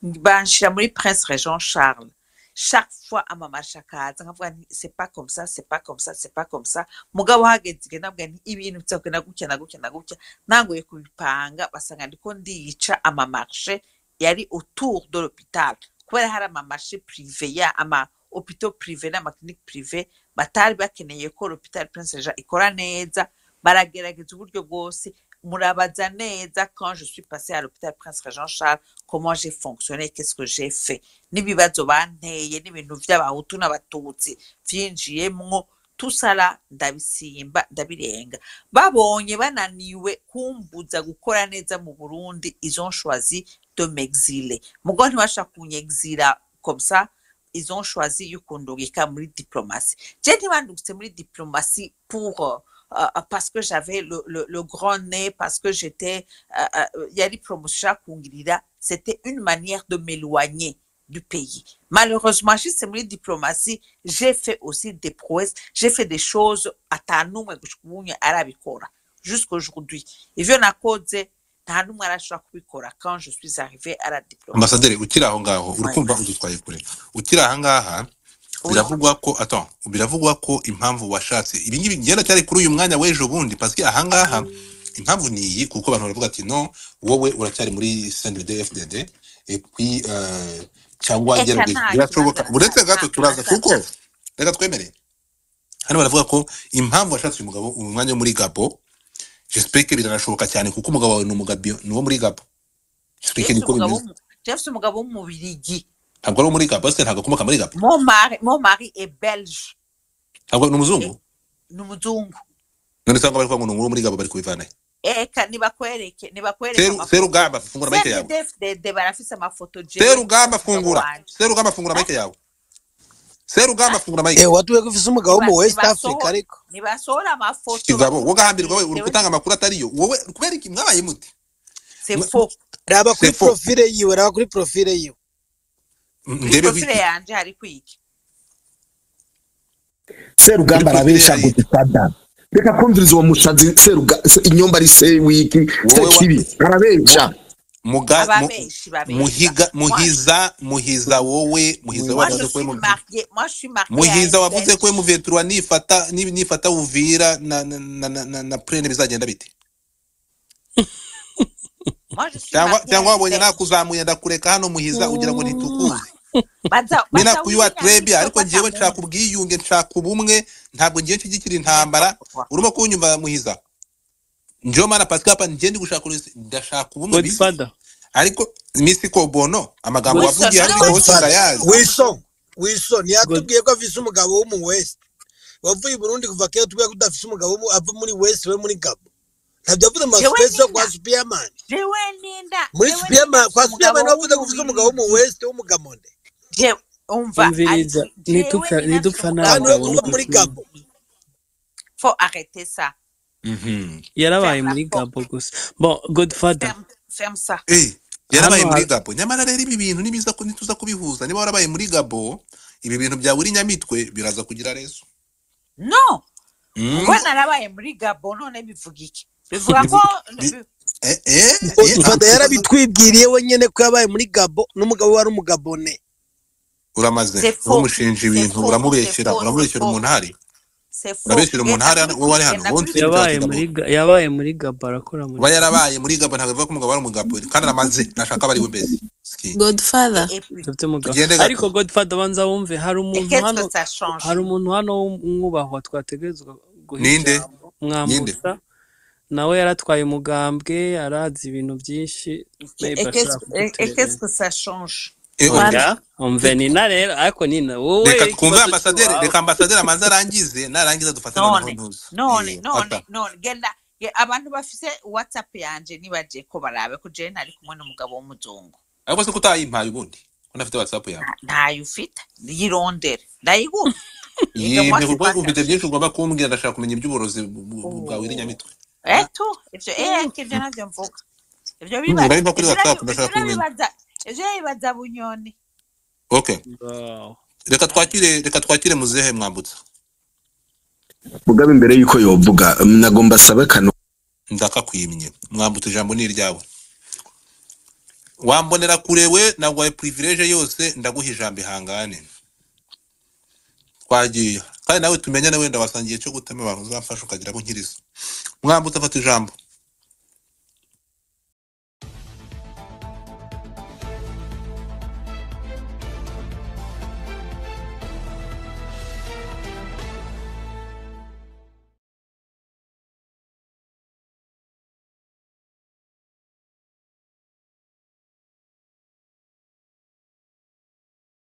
Banshira muri Prince Régent Charles. Chaque fois amamarché akaza, nkavuga nti: "C'est pas comme ça, c'est pas comme ça, c'est pas comme ça." Mugabo hageze igihe ndabwira nti: "Ibintu bizagenda gutya na gutya na gutya." Ntanguye kubipanga, basanga ndiko ndica amamarché yari autour de l'hôpital, kubera hari amamarché privé ya ama hôpitaux privé n'amaclinique privé batari bakeneye ko l'hôpital Prince Régent ikora neza. Baragerageza uburyo bwose. Murabaza neza quand je suis passée à l'hôpital Prince Régent Charles, comment j'ai fonctionné, qu'est-ce que j'ai fait, n'ibibazo banteye, n'ibintu vy'abahutu n'abatutsi vyinjiyemwo, tout ça là, ndabisimba, ndabirenga. Babonye bananiwe kumbuza gukora neza mu Burundi, ils ont choisi de m'exiler. Mugabo ntibashaka kunyexila comme ça, ils ont choisi yo kundungika muri diplomatie. Je ntibandungitse muri diplomatie pour parce que j'avais le grand nez, parce que j'étais yari promotion kungirira, c'était une manière de m'éloigner du pays. Malheureusement, juste muri diplomatie, j'ai fait aussi des prouesses, j'ai fait des choses atanumwe gushika ubunye arabikora jusqu'aujourd'hui. Ivyo nakoze nta n'umwe arashobora kubikora quand je suis arrivée à la diplomatie. Ambasaderi, ukiri aho ngaho, uri kumva udutwaye kure. Ukiri aha ngaha, Oui. biravugwa ko, attends, biravugwa ko impamvu washatse ibi ngibi ngenda cyari kuri uyu mwanya w'ejo bundi, parce que aha ngaha impamvu ni iyi, kuko abantu baravuga ati: "No, wowe uracyari muri CNDD FDD," et puis cyangwa Eka gerageza nta birashoboka kibanza. Uretse Nta gato turaza, kibanza. kuko reka twemere, hano baravuga ko impamvu washatse uyu mugabo uyu mwanya wo muri Gabo, j'espère que biranashoboka cyane, kuko umugabo wawe ni umugabo, ni uwo muri Gabo, j'espère que Jewe niko umugabo bimeze. Jewe mfise umugabo w'umubirigi. Ntabwo ari uwo muri Gabo se? Ntabwo akomoka muri Gabo? Mon mari est belge. Ntabwo ni umuzungu? Ni umuzungu. None se bari kuvuga ngo ni uwo muri Gabo, bari kubivana he? Eka nibakwereke, nibakwereke Seru amafoto. Serugamba, fungura mike yawe. CNDD-FDD barafise amafoto jewe Serugamba, n'umugabo fungura. wanje. Serugamba, fungura mike yawe. Serugamba, fungura mike. Watubwiye ko ufise umugabo wo mu West Africa, ariko Nibasohora amafoto Kigabo, wowe gahambirwa, we uri jewe. gutanga amakuru atariyo wowe. Kubera iki mwabaye mute? C'est faux. Raba kuri C'est faux. profile yiwe, raba kuri profile yiwe. Kuri Ndebeho profile iki? yanje hariko iki? Kuri Serugamba profile arabesha. yayo. Godfather, reka kumviriza uwo mushazi. Seruga inyomba ari se wiki Wowe wa sekibi arabesha. Muga, mu, Ababeshi babesha. Muhiga Moi, muhiza muhiza wowe muhiza moi je wavuze ko suis mariée, moi je suis mariée à muhiza un wavuze ko Belge. M23 nifata nifata Uvira na Prene bizagenda bite? Moi je suis Cyangwa mariée à cyangwa un wabonye Belge. nakuzamuye ndakureka hano muhiza ugira ngo ntitukuzi. Baza Mina baza kuyuwa Willy Trebia Nyamitwe ariko ko njyewe nshaka atamuzi. ubwiyunge, nshaka ubumwe, ntabwo ngiye nshyigikira intambara. N'importe quoi. Urimo kunyumva muhiza? Njyewe mana Pascal hapa njye ndi gushaka ndashaka ubumwe bisi. Godfather. Ariko misi ko bono amagambo Wilson wavugiye none hano hose Godfather ndayazi. Wilson Wilson God yatubwiye ko afise umugabo wo mu West wavuye i Burundi kuva kera, tubwiye ko udafise umugabo ava muri West we muri Gabo, ntabyo yavuze mu jewe space yo kwa Nina, Superman jewe Nina, muri jewe Nina Superman mfise kwa umugabo Superman wavuze ko ufise umugabo wo mu w'umubirigi. West w'umugamonde Jewe umva umviriza ariko jewe nitupfa Nina mfise nidupfa umugabo kandi we n'abagabo kuva muri n'ukuri Gabo. Faut arrêter ça. Yarabaye Ferme la muri porte. Gabo gusa. Bon Godfather, Ferme, ferme ça. Yarabaye hano muri hari Gabo. Nyamara rero ibi bintu nibiza ko nituza kubihuza, niba warabaye muri Gabo, ibi bintu bya buri nyamitwe biraza kugira rezo. No, kuba narabaye muri Gabo none bivuga iki? Bivuga ko Godfather yarabitwibwiriye wenyine ko yabaye muri Gabo n'umugabo we wari umugabone. Uramaze c'est faux, umushinja c'est ibintu, faux, c'est uramubeshyera, faux, c'est uramubeshyera faux, umuntu ahari, c'est faux. urabeshyera umuntu Genda ahari hano, kuri wowe wari hano, genda wowe kuri nzi ibya yabaye Kigabo. muri yabaye muri Gabo arakora muri Kuba Gabo. yarabaye muri Gabo ntabwo bivuga ko umugabo ari umugabo kandi aramaze nashaka aba ari we mbese. Ski. Godfather. Et puis, Dufite umugabo. Tugende gato. Ariko Godfather banza wumve hari et umuntu qu'est-ce hano que ça change? hari umuntu hano w'umwubahwa twategerezwa guha Ninde? ijambo Ninde? Mwambutsa nawe yaratwaye umugambwe arazi ibintu byinshi Et maybe qu'est-ce ashobora et qu'est-ce kuduterera. que ça change? Okay. Oya umve Nina rero ariko Nina wowe Reka twumve ikibazo ambasaderi, cy'iwawe. reka ambasaderi amanze arangize, narangiza dufate noneho None, ntuza. none, none, Ata. none, genda abantu bafise WhatsApp yanje nibaje ko barabe ko jewe nari kumwe n'umugabo w'umuzungu. Ariko se kutayimpaye ubundi? Ko ntafite WhatsApp yawe. Ntayo ufite, yirondere. Ndayiguha. Ega moi Yimpe c'est kuko pas ça. ufite byinshi ugomba kumbwira, ndashaka kumenya iby'uburozi bwawe Oh. nyamitwe. Eto, ivyo ivyo navyo mvuga. Ivyo bibaza, Urabimpa kuri ivyo WhatsApp navyo, ndashaka ivyo kubimenya. nabibaza, ivyo nabibaza Bunyoni. Okay. Wow. Reka twakire muzehe Mwambutsa. Mugabe imbere yuko yovuga nagomba sabe kano Ndakakwimye. Mwambutsa ijambo ni iryawe. Wambonera kurewe nagwaye privilege yose ndaguha ijambo ihangane. Twagiye. Kandi nawe tumenyane wenda wasangiye cyo gutema abantu uzamfasha ukagira ngo nkiriza. Mwambutsa afata ijambo.